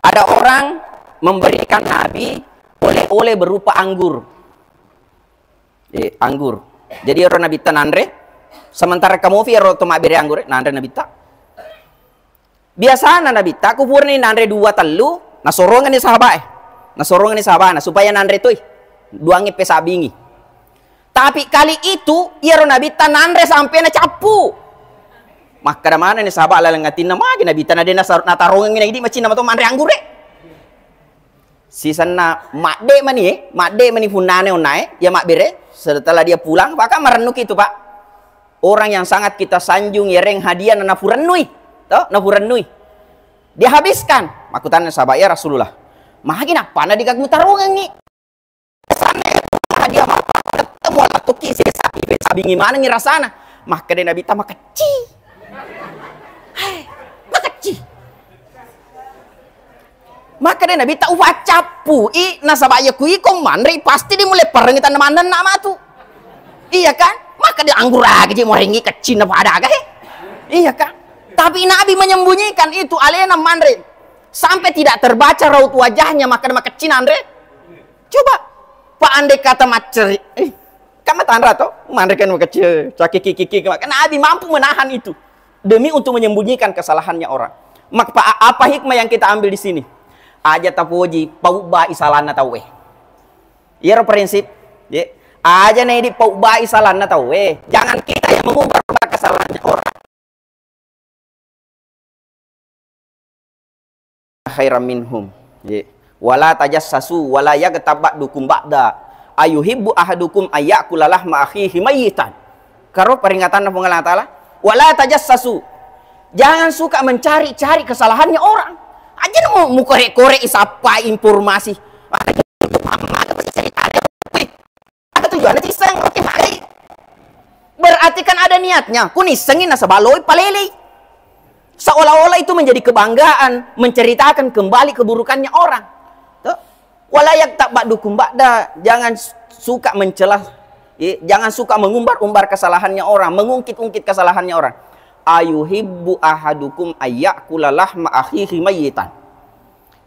ada orang memberikan Nabi oleh-oleh berupa anggur. Eh, anggur. Jadi ero Nabitta nanre, sementara kamofi ero to mabbere anggur, nanre Nabitta. Biasana Nabitta ku purani nanre dua tellu, nasorongenni sahabae. Nasorongenni sahabana supaya nanre toi. Duangnge pesabingi. Tapi kali itu, iyaro Nabitta nanre sampai nacappu. Makkeda manenni sahabat laleng atinna, "Magi Nabitta na de nasar-, natarongengi na idi macinna mato manre anggure?" Sisenna madde mani, eh, madde mani punnane onnae, ya mabbere, setelah dia pulang, maka marennuki itu, Pak. Orang yang sangat kita sanjung, yereng hadiah na napurennui, to, napurennui. Dia habiskan. Makkutanna sahabat, "Ya Rasulullah, magi nappana digagu tarongengi?" Sana dia mappana ketemu Allah tuki sesa, sabingi manengi rasana. Makkeda Nabitta, "Makecci." Hai, makecci. Makkeda Nabitta, "Upaccappui, nasaba iya ku iko manre pasti dimulai parengi tanna mannenna matu." Iya kan? Makkeda, "Anggurage je morengi keccinna pada aga he." Iya kan? Tapi Nabi menyembunyikan itu, alena manre. Sampai tidak terbaca raut wajahnya, makkeda, "Makecci nanre." Coba, Pak, andai kata macceri, eh, kan matanra to, manre kan makecci, cakiki-kiki, maka Nabi mampu menahan itu demi untuk menyembunyikan kesalahannya orang. Mak-, pa-, apa hikmah yang kita ambil di sini? Aja tapoji, paubbai salanna tauwe. Iyaro prinsip, ye. Aja na idi paubbai salanna tauwe. Jangan kita yang mengubah kesalahannya orang. Khairan minhum. Ye. "Wala tajassasu, wala yaghtab ba'dukum ba'da. Ayuhibbu ahadukum ayyakula lahma akhihi mayyitan." Karo peringatanna Puang Allah Taala, "Wala tajassasu." Jangan suka mencari-cari kesalahannya orang. Aja mu, mukore-kore isappai informasi. Ada tujuanna tisseng, oke, magai. Berarti kan ada niatnya. Kunissengi nasaba loi palelei. Seolah-olah itu menjadi kebanggaan, menceritakan kembali keburukannya orang. Tuh. Wala yaghtab ba'dukum ba'da, jangan suka mencela, eh, jangan suka mengumbar-umbar kesalahannya orang, mengungkit-ungkit kesalahannya orang. Ayuhibbu ahadukum ayyakula lahma akhihi mayyitan.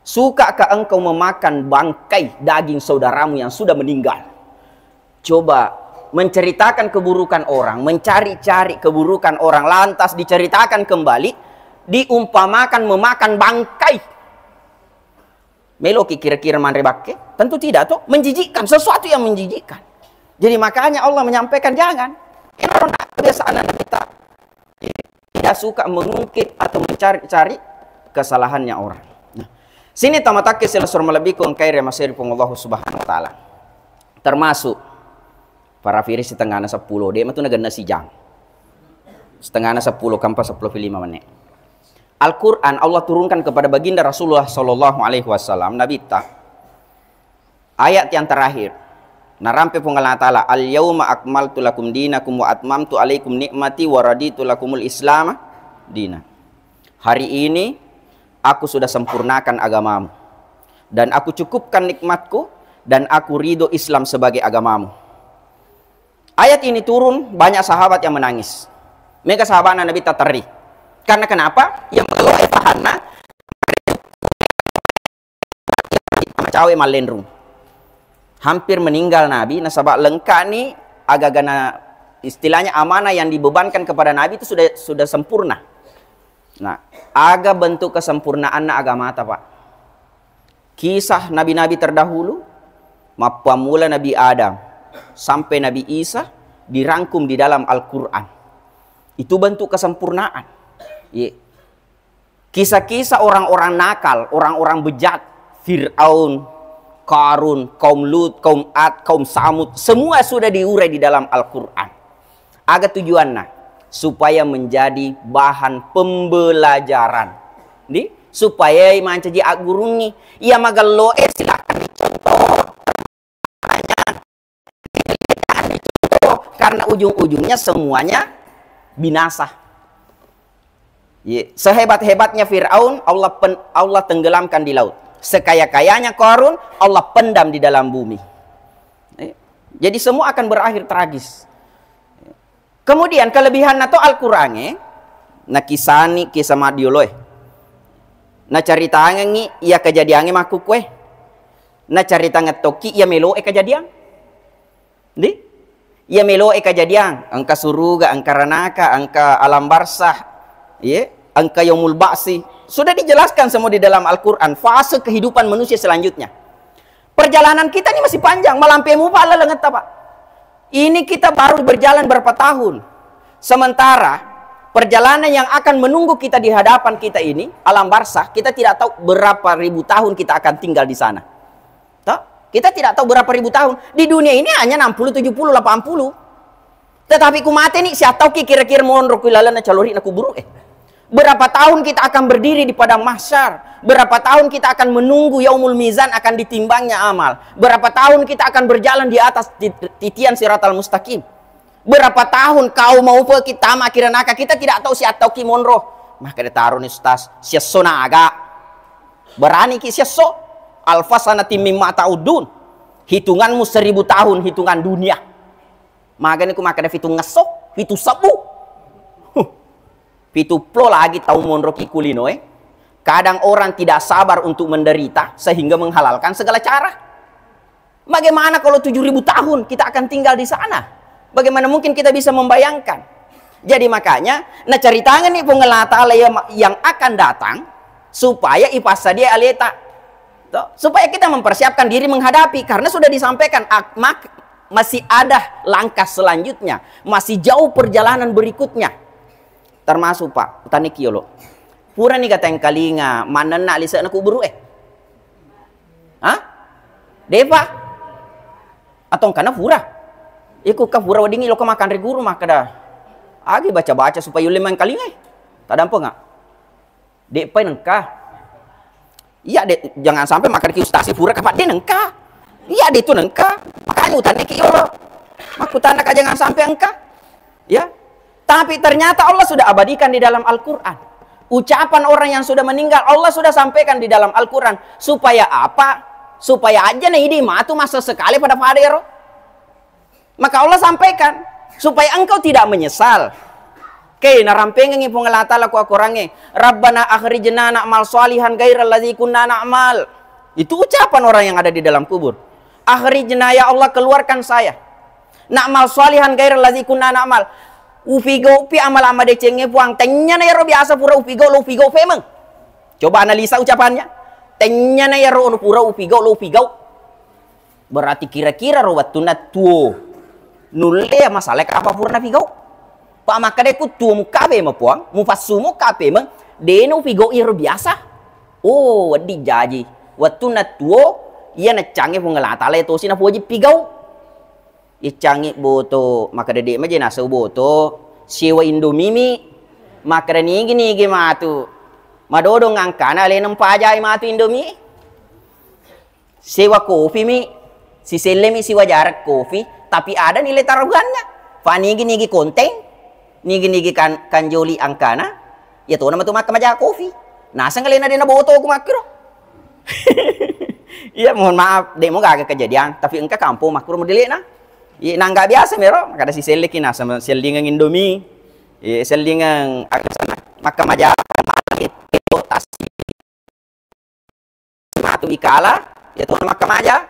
Sukakah engkau memakan bangkai daging saudaramu yang sudah meninggal? Coba menceritakan keburukan orang, mencari-cari keburukan orang, lantas diceritakan kembali, diumpamakan memakan bangkai. Meloki kira-kira manre bakke? Tentu tidak, toh? Menjijikkan, sesuatu yang menjijikkan. Jadi makanya Allah menyampaikan, jangan. Ini orang kebiasaan anak kita. Tidak suka mengungkit atau mencari-cari kesalahannya orang. Nah, Sini tamatakke sila sor malebbiku engkai ri maseri Puang Allahu Subhanahu wa Ta'ala. Termasuk para firi setengahna sepuluh, de' matu nagenna sijang. Setengahna sepuluh, kampa sepuluh pi lima menit. Al-Quran Allah turunkan kepada baginda Rasulullah sallallahu alaihi wasallam, Nabitta. Ayat yang terakhir. Narampe Puang Allah Ta'ala, "Al-yauma akmaltu lakum dinakum wa atmamtu alaikum ni'mati wa raditu lakumul islama dina." Hari ini aku sudah sempurnakan agamamu. Dan aku cukupkan nikmatku dan aku ridho Islam sebagai agamamu. Ayat ini turun, banyak sahabat yang menangis. Mega sahabatna Nabitta terri. Karena kenapa? Yang mengelola pahanna macawe mallenrung. Hampir meninggal Nabi, nasaba lengkani agagana, istilahnya amanah yang dibebankan kepada Nabi itu sudah sudah sempurna. Nah, aga bentuk kesempurnaanna agamata, Pak? Kisah nabi-nabi terdahulu, mappammula Nabi Adam sampai Nabi Isa dirangkum di dalam Al-Quran. Itu bentuk kesempurnaan. Ye. Kisah-kisah orang-orang nakal, orang-orang bejat, Fir'aun, Qarun, kaum Lut, kaum Ad, kaum Samud, semua sudah diurai di dalam Al-Quran. Aga tujuanna? Supaya menjadi bahan pembelajaran. Di? Supaya mancaji aggurungngi. Iya magelloe silakan dicontoh. Karena ujung-ujungnya semuanya binasa. Ye, sehebat-hebatnya Firaun, Allah pen-, Allah tenggelamkan di laut. Sekaya-kayanya Qarun, Allah pendam di dalam bumi. Eh, jadi semua akan berakhir tragis. Kemudian kelebihanna to Al-Quran e, nakisani kisah maddioloe. Nacaritangengi iya kejadiange makkukue. Nacaritangeng tokki iya meloe kejadian. Di? Iya meloe kejadian, engka suruga, engka ranaka, engka alam barzah, ye, engka yaumul ba'si. Sudah dijelaskan semua di dalam Al-Quran, fase kehidupan manusia selanjutnya. Perjalanan kita ini masih panjang, malampe mupa lalengetta, Pak. Ini kita baru berjalan berapa tahun. Sementara perjalanan yang akan menunggu kita di hadapan kita ini, alam barzah, kita tidak tahu berapa ribu tahun kita akan tinggal di sana. Toh? Kita tidak tahu berapa ribu tahun. Di dunia ini hanya enam puluh, tujuh puluh, delapan puluh. Tetapi ku mate ni, siattauki kira-kira monro ku lalenna calori'na kuburu e. Berapa tahun kita akan berdiri di padang mahsyar? Berapa tahun kita akan menunggu yaumul mizan akan ditimbangnya amal? Berapa tahun kita akan berjalan di atas tit-, titian siratal mustaqim? Berapa tahun kau mau pe kita ma kira naka, kita tidak tahu siattauki monro. Maka ditaro ni ustaz, siesso naga. Berani ki siesso? Alfa sanatim mimma ta'udun. Hitunganmu seribu tahun hitungan dunia. Magani ku makkeda fitungngesso, fitu sebbu. Huh. Pitu plo lagi tau monroki kulinoe. Kadang orang tidak sabar untuk menderita sehingga menghalalkan segala cara. Bagaimana kalau tujuh ribu tahun kita akan tinggal di sana? Bagaimana mungkin kita bisa membayangkan? Jadi makanya, nacaritangeng ni Puang Allah Ta'ala yang, yang akan datang, supaya ipassadia aleta. Toh, supaya kita mempersiapkan diri menghadapi, karena sudah disampaikan, ak-, mak-, masih ada langkah selanjutnya, masih jauh perjalanan berikutnya. Termasuk, Pak, utaniki yolo. Purani ga tengkalinga mannenna lise'na kuburu e? Hah? Depa? Atau engkana pura? Iku ka pura weddingngi loka makanre guru makkeda, agi baca-baca supaya ulle mengkalingai. Tadampenga? De'pai nengka. Iya, de, jangan sampai makkadaki ustaz pura kapadde nengka. Iya, de tu nengka. Makanya utanniki yolo. Makkutannaka jangan sampai engka. Ya. Tapi ternyata Allah sudah abadikan di dalam Al-Quran. Ucapan orang yang sudah meninggal, Allah sudah sampaikan di dalam Al-Quran. Supaya apa? Supaya aja na idi matu masa sekali pada-pada ero. Maka Allah sampaikan supaya engkau tidak menyesal. Oke, narampengengi Puang Allah Ta'ala ku akorangnge, "Rabbana akhrijna na'mal shalihan ghairal ladzi kunna na'mal." Itu ucapan orang yang ada di dalam kubur. "Akhrijna, ya Allah, keluarkan saya. Na'mal shalihan ghairal ladzi kunna na'mal." Upigau'pi amal-amal decengnge, Puang. Tennyana ero biasa pura upigau, lo upigau pemeng. Coba analisa ucapannya. Tennyana ero ono pura upigau, lo upigau. Berarti kira-kira ro wettunna tuo nulle masalah ka apa pura napigau. Pa makkeda ku tuo mukka pemeng, Puang, mupassu mukka pemeng, de na upigau iyaro biasa. Oh, wedding jaji. Wettunna tuo, iya neccangnge Puang Allah Taala, iya tosi napoji pigau. Iccangngi boto, makkeda de' maje nasau boto, sewa Indomie mi. Makkeda nigi-nigi matu. Madodong angkana alena mpajai matu Indomie. Sewa kopi mi, siselle mi siwa jarang kopi, tapi ada nilai taruhanna. Fa nigi-nigi konten, nigi-nigi kan, kanjoli angkana, iya tona matu makkamaja kopi. Naseng alena de' naboto ku makkiro. Iya, mohon maaf, de' mo gaga kejadian, tapi engka kampung makkuro modelena. Iya, nangga biasa mero, makkeda siselleki naseng sellingeng Indomie. Iya, sellingeng aga sana, makkamaja, tas, matu ikala, iya tona makkamaja.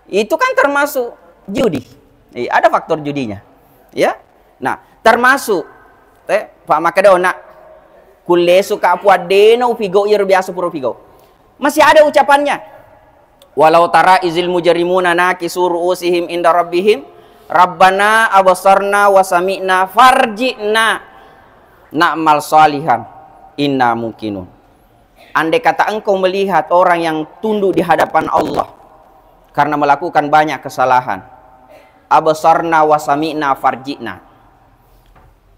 Itu kan termasuk judi. Iya, ada faktor judinya. Ya. Nah, termasuk, eh, Pak makkeda, "Nak, kulle suka puaddena upigau iyaro biasa pura upigau." Masih ada ucapannya. Walau tara izil mujrimuna nakisu ru'usihim inda rabbihim, "Rabbana absarna wa sami'na farji'na na'mal salihan inna muqinun." Andai kata engkau melihat orang yang tunduk di hadapan Allah karena melakukan banyak kesalahan, "Absarna wa sami'na farji'na."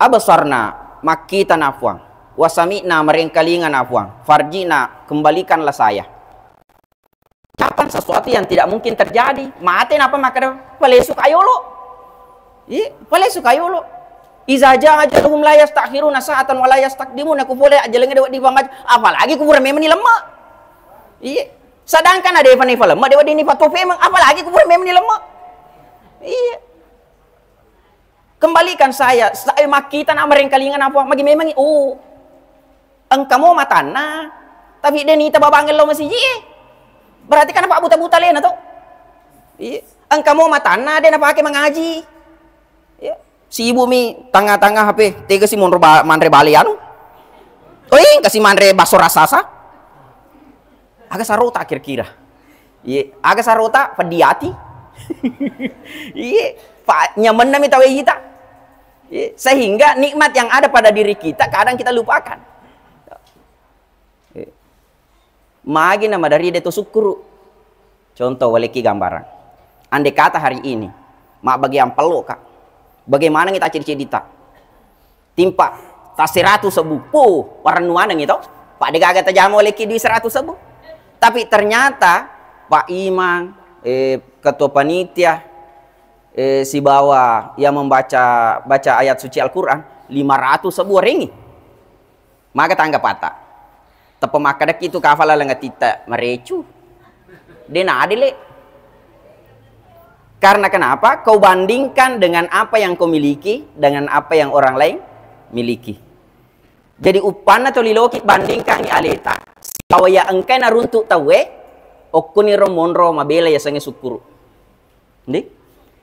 Absarna, makkita na Puang. Wa sami'na, marengkalinga na Puang. Farji'na, kembalikanlah saya. Ucapan sesuatu yang tidak mungkin terjadi. Mate napa makkeda, "Palesu kayolo." Iya, palesu kayolo. "Iza jaa ajaluhum la yastakhiruna sa'atan wa la yastaqdimuna." Ku pole ajalengnge de' wedding pamaj-, apalagi ku pura memang ni lemma. Iya. Sedangkan ada epa nifa lemma, de' wedding nifa tope memang, apalagi ku pura memang ni lemma. Iya. Kembalikan saya, saya makkita na marengkalinga na Puang, magi memangi, oh, engka mo matanna, tapi de' nita babangeng lao masiji e. Berarti kan apa buta-buta lena to? Iya. Engka mo matanna, de' napake mangaji. Iya. Sibuk mi tengah-tengah H P, tega si monro ba-, manre bale anu. Oh, iya, kasi manre baso raksasa. Aga sarota kira-kira? Iye, aga sarota? Peddi ati. Iye, pa-, nyamenna mi tawwe ita. Iye, sehingga nikmat yang ada pada diri kita kadang kita lupakan. Iye. Magi na madari de' to sukkuru. Contoh, walekki gambarang. Andai kata hari ini, mabbagiang pello ka. Bagaimana kita ciri-cirita? Timpa, ta seratu sebbu. Puh, warennuaneng itu. Pak, de' gaga tajama olehki dui seratu sebbu. Tapi ternyata Pak Imam, eh, ketua panitia, eh, sibawa yang membaca, baca ayat suci Al-Quran, lima ratus sebbu warengi. Maga tanggapatta? Teppa makkedaki tu kafa laleng atitta marecu. De' na adil, le. Karena kenapa? Kau bandingkan dengan apa yang kau miliki dengan apa yang orang lain miliki. Jadi uppanna toli loki bandingkangngi aleta. Sibawa ya engkai naruntuk tauwe, okkoniro monro mabela yasengnge sukkuru. Ndi?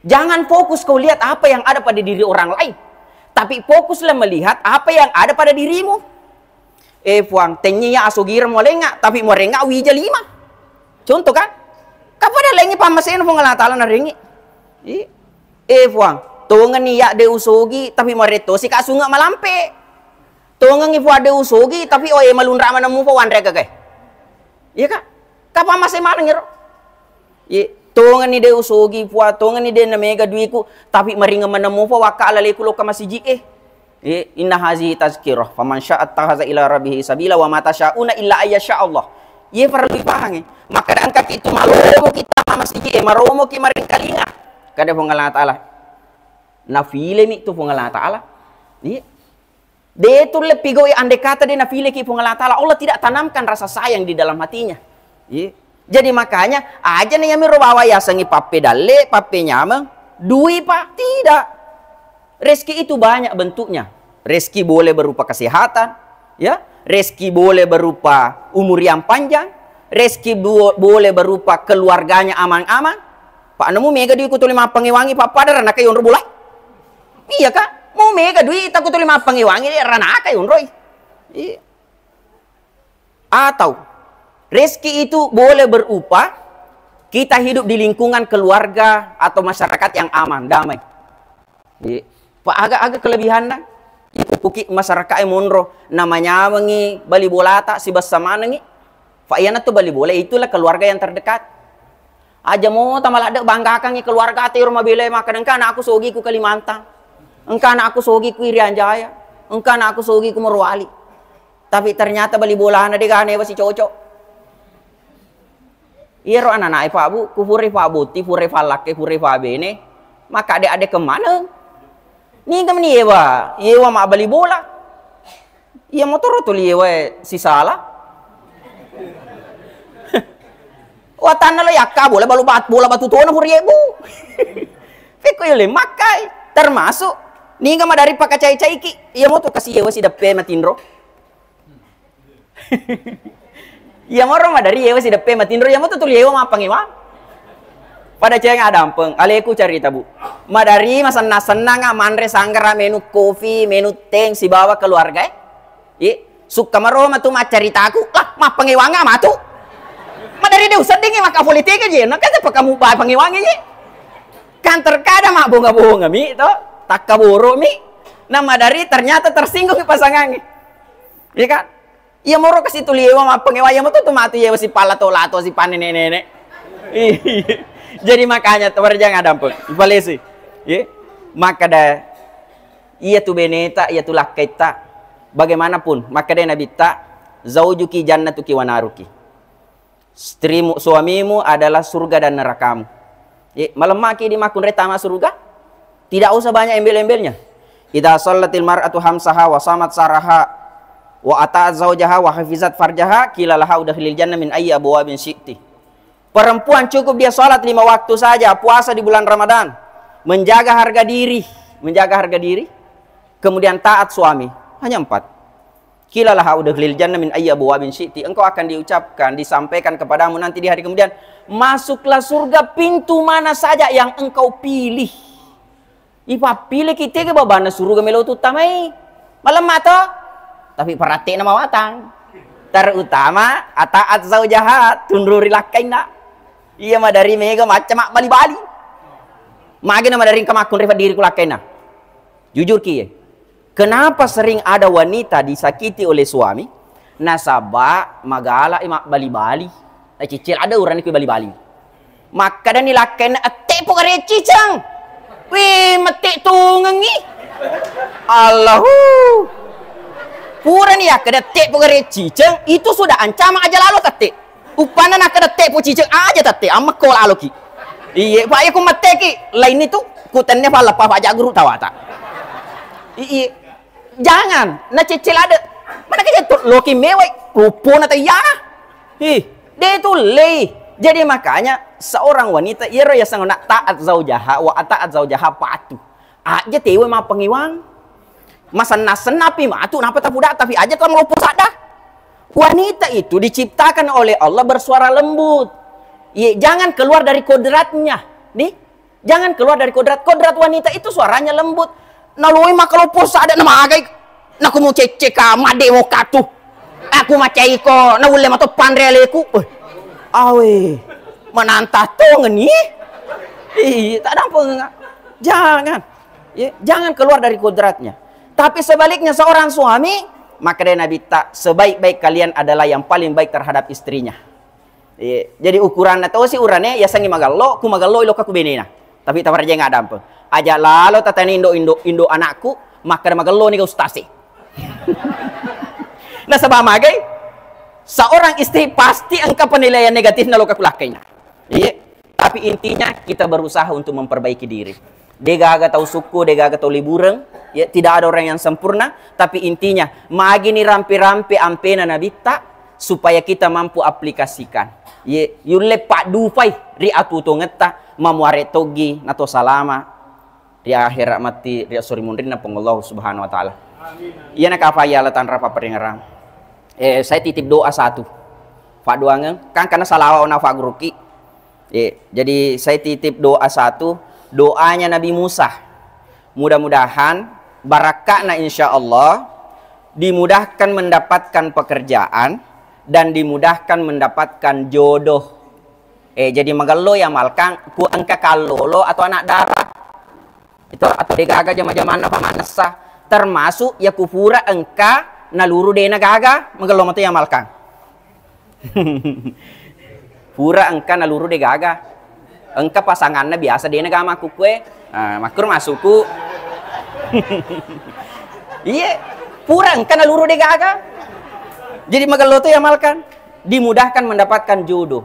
Jangan fokus kau lihat apa yang ada pada diri orang lain, tapi fokuslah melihat apa yang ada pada dirimu. Eh, Puang, tennia asogireng molenga, tapi morenga wija lima. Contoh kan? Kapada lengi pammasena Puang Allah Taala narengi. Ih. Eh, Puang, tongenni ya de' usogi, tapi morettosi ka sunge malampe. Tongengi Puang de' usogi, tapi oe malunra maneng mupa wanre gagai. Iya, Kak? Kapang masih maneng ero. Ye, tongenni de' usogi Puang, tongenni de' namega duiku, tapi maringeng maneng mupa wakka alaleku lokka masiji e. Ye, inna hazihi tazkirah, faman syaa ittakhadza ila rabbihi sabila wa ma tasyauna illa ayyasya Allah. Ye, parellu ipahangi. Makkeda engkaki tu malomo kita masiji e, maromoki marengkalinga. Kada Puang Allah Taala. Nafilemi tu Puang Allah Taala. Iya. De' tulle pigau'i andai kata de' nafileki Puang Allah Taala. Allah tidak tanamkan rasa sayang di dalam hatinya. Iya. Jadi makanya, aja na iyamiro bawa yasengngi pappedalle, pappenyameng, dui, Pak. Tidak. Rezeki itu banyak bentuknya. Rezeki boleh berupa kesehatan, ya. Rezeki boleh berupa umur yang panjang. Rezeki bu-, boleh berupa keluarganya aman-aman. Pak, nemu mega duiku tuli mappangewangi, Pak, pada ranaka yonro bola. Iya, Kak. Mau mega duitta ku tuli mappangewangi, ranaka yonroi. Iya. Atau, rezeki itu boleh berupa kita hidup di lingkungan keluarga atau masyarakat yang aman, damai. Iya. Pak, aga-aga kelebihanna? Ipuppuki masyarakat e monro, namanyamengi bali bolata, sibessa manengi. Pak, iyanatu bali bola, itulah keluarga yang terdekat. Aja mo tamaladde banggakangngi keluarga te ro mabela, makkeda engka anakku sogi ku Kalimantan, engka anakku sogi ku Irian Jaya, engka anakku sogi ku Morowali. Tapi ternyata bali bolana de gaga newa sicocok. Iyaro anak-anak e, Pak Bu, ku pura pabbotti, pura pallakke, pura pabene, makkade-ade kemana? Niga meni yewa, yewa mabbali bola. Iya motoro tuli yewa sisala. Watanna lo yakka bola, balu bat-, bola batu tona pura yebu. Pekko yole makkai, termasuk niga madari pakacai-caiki. Iya moto kasi yewa sideppe matinro. Iya moro madari yewa sideppe matinro, iya moto tuli yewa mappangewang. Pada ceng adampeng, aleku carita, Bu. Madari masenna-sennanga manre sanggara, menu kopi, menu teng sibawa keluarga e. Ye, sukka maro matu maccaritaku, lah mappangewanga matu. Madari de useddingi maka politik je, na kan pakamu ba pangewangi je. Kan terkadang mabbonga-bonga mi to, takkaboro mi. Na madari ternyata tersinggung pasangangi. Iya kan? Iya moro kasi tuli yewa mappangewa, iya moto tu matu yewa sipalato-lato, sipanene-nene. Iya. Jadi makanya tu berjangan adampeng. Ipalesi. Iya. Makkada iya tu beneta, iya tu lakkaitta. Bagaimanapun, makkada Nabitta, "Zaujuki jannatuki wa naruki." Istrimu, suamimu adalah surga dan nerakamu. Ye, malemmaki di makkunrai tama surga? Tidak usah banyak embel-embelnya. Idza shallatil mar'atu khamsaha wa shamat syahraha wa ata'at zaujaha wa hafizat farjaha, qila laha udkhilil jannah min ayyi abwabin syi'ti. Perempuan cukup dia salat lima waktu saja, puasa di bulan Ramadan, menjaga harga diri, menjaga harga diri, kemudian taat suami. Hanya empat. Qila laha udkhilil jannah min ayyi abwabin syi'ti. Engkau akan diucapkan, disampaikan kepadamu nanti di hari kemudian, "Masuklah surga pintu mana saja yang engkau pilih." Ipappiliki tega babanna suruga melo tuttamai. Malemma to? Tapi paratte'na mawatang. Terutama ata'at zaujaha, tunruri lakkainna. Iya madari mega macca mabbali-bali. Magi na madari engka makkunrai faddiri ku lakkainna. Jujur ki ye. Kenapa sering ada wanita disakiti oleh suami? Nasaba magala i mabbali-bali. Naciccil ada urani kui bali-bali. Makkadani lakkainna, "Ette pogare ciceng." Wih, mette tungengi. Allahu. Purani yakkada ette pogare ciceng, itu sudah ancaman aja lalo tette. Uppanna nakkada ette po ciceng aja tette, ammekko laloki. Iye, Pak, iya ku metteki, lainni tu, ku tenne fallappa Pak Jaguru tawata. Iye. Jangan, naceccel ade. Mana kecettu loki mewai, lupona tayana. Ih, de tu lei. Jadi makanya seorang wanita iyaro yaseng na taat zaujaha wa ataat zaujaha patu. Aja tewe mapangewang. Masenna-sennapi matu napa tapuda tapi aja tau maloppo sadda. Wanita itu diciptakan oleh Allah bersuara lembut. Ye, jangan keluar dari kodratnya. Nih, jangan keluar dari kodrat. Kodrat wanita itu suaranya lembut. Naloi makaloppo sada namagai. Naku mucecce ka, madde mo katu. Aku macaiko, naulle mato panre aleku. Eh, awe, mananta tongeni. Ih, tak ada apa. Jangan. Ya, jangan keluar dari kodratnya. Tapi sebaliknya seorang suami, maka dari Nabi tak sebaik-baik kalian adalah yang paling baik terhadap istrinya. Iya, jadi ukuranna tosi urane yasengnge magello, ku magello lokka ku benena. Tapi tafarajeng adampeng. Aja lalo tatani indo, indo, indo anakku, makkeda magello ni ga ustase. Nasaba magai, seorang istri pasti engka penilaian negatifna lokka ku lakkaina. Iya. Tapi intinya kita berusaha untuk memperbaiki diri. Degaga tau sukku, degaga tau libureng, ya, tidak ada orang yang sempurna, tapi intinya magini rampe-rampe ampena nabitta supaya kita mampu aplikasikan. Ye, yulle paddupai ri atuo-tuongetta, mamuare toggi nato salama ri akhirat matti ri esso ri munrinna Puang Allah Subhanahu wa Ta'ala. Iyana kafai Allah tanra papparingerang. Eh, saya titip doa satu. Padduangeng, kan kana salawa ona fagguruki. Ye, jadi saya titip doa satu, doanya Nabi Musa. Mudah-mudahan barakka'na insya Allah dimudahkan mendapatkan pekerjaan dan dimudahkan mendapatkan jodoh. Eh, jadi magello ya malkang ku engka kallolo atau anak dara. Itu atau degaga jama-jamanna pamanessa. Termasuk ya kupura engka naluru dena gaga, magello matu ya malkang. Pura engka naluru de gaga. Engka pasanganna biasa de na gama kukkue. Ah, makkuro masuku. Iye, pura engka naluru de gaga. Jadi magello to iamalkan, dimudahkan mendapatkan jodoh.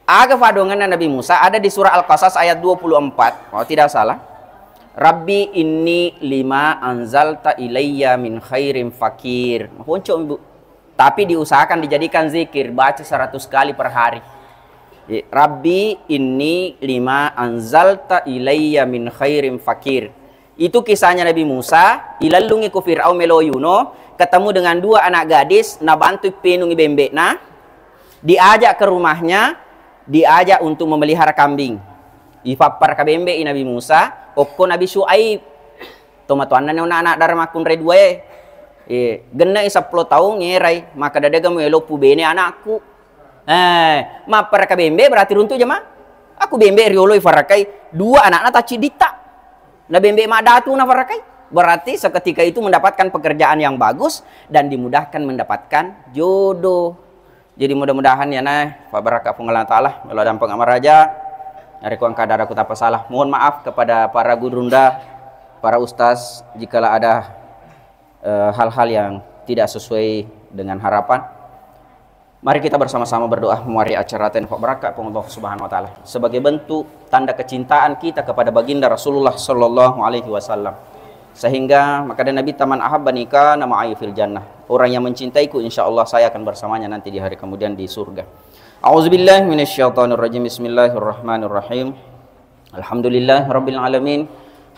Aga fadongenna Nabi Musa ada di surah Al-Qasas ayat dua puluh empat, kalau tidak salah. Rabbi inni lima anzalta ilayya min khairin fakir. Maponco, Ibu. Tapi diusahakan dijadikan zikir, baca seratus kali per hari. Ye, Rabbi inni lima anzalta ilayya min khairin fakir. Itu kisahnya Nabi Musa, ilellungi ku Fir'aun melo yuno, ketemu dengan dua anak gadis, nabantu penungi bembe'na, diajak ke rumahnya, diajak untuk memelihara kambing. Ifappara ka bembe i Nabi Musa, okko Nabi Syuaib. Tomatoanna ni ona anak dara makkunrai dua e. Eh, genna i seppulo taung ngerai, maka dadega mu elo pubene anakku. Eh, mappara ka bembe berarti runtu jama. Aku bembe riolo ifarakai dua anakna tacciditta. Na bembe madatu na farakai. Berarti seketika itu mendapatkan pekerjaan yang bagus dan dimudahkan mendapatkan jodoh. Jadi mudah-mudahan ya nah, pabarakka Puang Allah Ta'ala, melo dampeng amaraja, narekko engka daraku tapa salah. Mohon maaf kepada para gurunda, para ustaz, jikalau ada eh, hal-hal yang tidak sesuai dengan harapan. Mari kita bersama-sama berdoa mari acara ten barakka Puang Allah Subhanahu wa Ta'ala sebagai bentuk tanda kecintaan kita kepada baginda Rasulullah Sallallahu Alaihi Wasallam. Sehingga makkeda Nabi, "Man ahabbani kana ma'ai fil jannah." Orang yang mencintaiku, insya Allah saya akan bersamanya nanti di hari kemudian di surga. A'udzubillahi minasyaitonirrajim. Bismillahirrahmanirrahim. Alhamdulillahi rabbil alamin.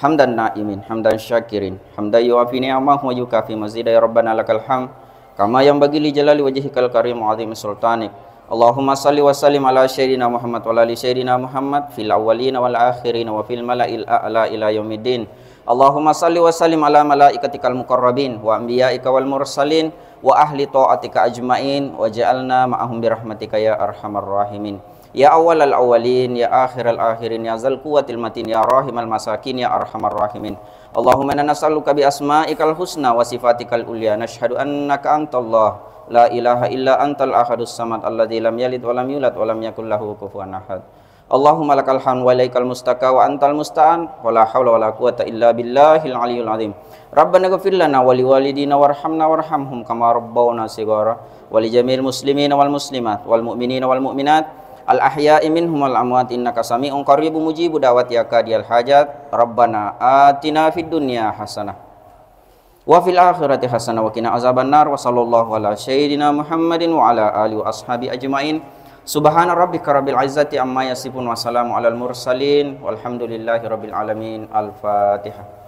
Hamdan na'imin, hamdan syakirin, hamdan yuafi ni'amahu wa yukafi mazida. Ya Rabbana lakal hamd kama yanbaghi li jalali wajhikal karim wa azimi sultanik. Allahumma salli wa sallim ala sayyidina Muhammad wa ala ali sayyidina Muhammad fil awwalina wal akhirina wa fil mala'il a'la ila yaumiddin. Allahumma salli wa sallim ala malaikatikal muqarrabin wa anbiyaika wal mursalin wa ahli ta'atika ajmain wa ja'alna ma'ahum birahmatika ya arhamar rahimin. Ya awwalal awwalin, ya akhiral akhirin, ya zal quwwatil matin, ya rahimal masakin, ya arhamar rahimin. Allahumma inna nas'aluka bi asma'ikal husna wa sifatikal ulya, nashhadu annaka antallah, la ilaha illa antal ahadus samad, alladzi lam yalid wa lam yulad wa lam yakul lahu kufuwan ahad. Allahumma lakal hamd wa ilaikal mustaka wa antal musta'an, wa la haula wa la quwwata illa billahil aliyyil azim. Rabbana ighfir lana wa liwalidina warhamna warhamhum kama rabbawna shighara, wa li jami'il muslimina wal muslimat, wal mu'minina wal mu'minat, al ahya'i minhum wal amwat, innaka sami'un qaribun mujibu da'wat ya qadiyal hajat. Rabbana atina fid dunya hasanah wa fil akhirati hasanah wa qina azabannar. Wa sallallahu ala sayyidina Muhammadin wa ala alihi wa ashabi ajmain. Subhana rabbika rabbil izzati amma yasifun wa salamun alal mursalin walhamdulillahi rabbil alamin. Al-Fatihah.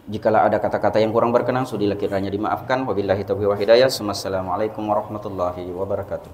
Jikalau ada kata-kata yang kurang berkenan, sudilah kiranya dimaafkan. Wabillahi taufiq wal hidayah. Assalamualaikum warahmatullahi wabarakatuh.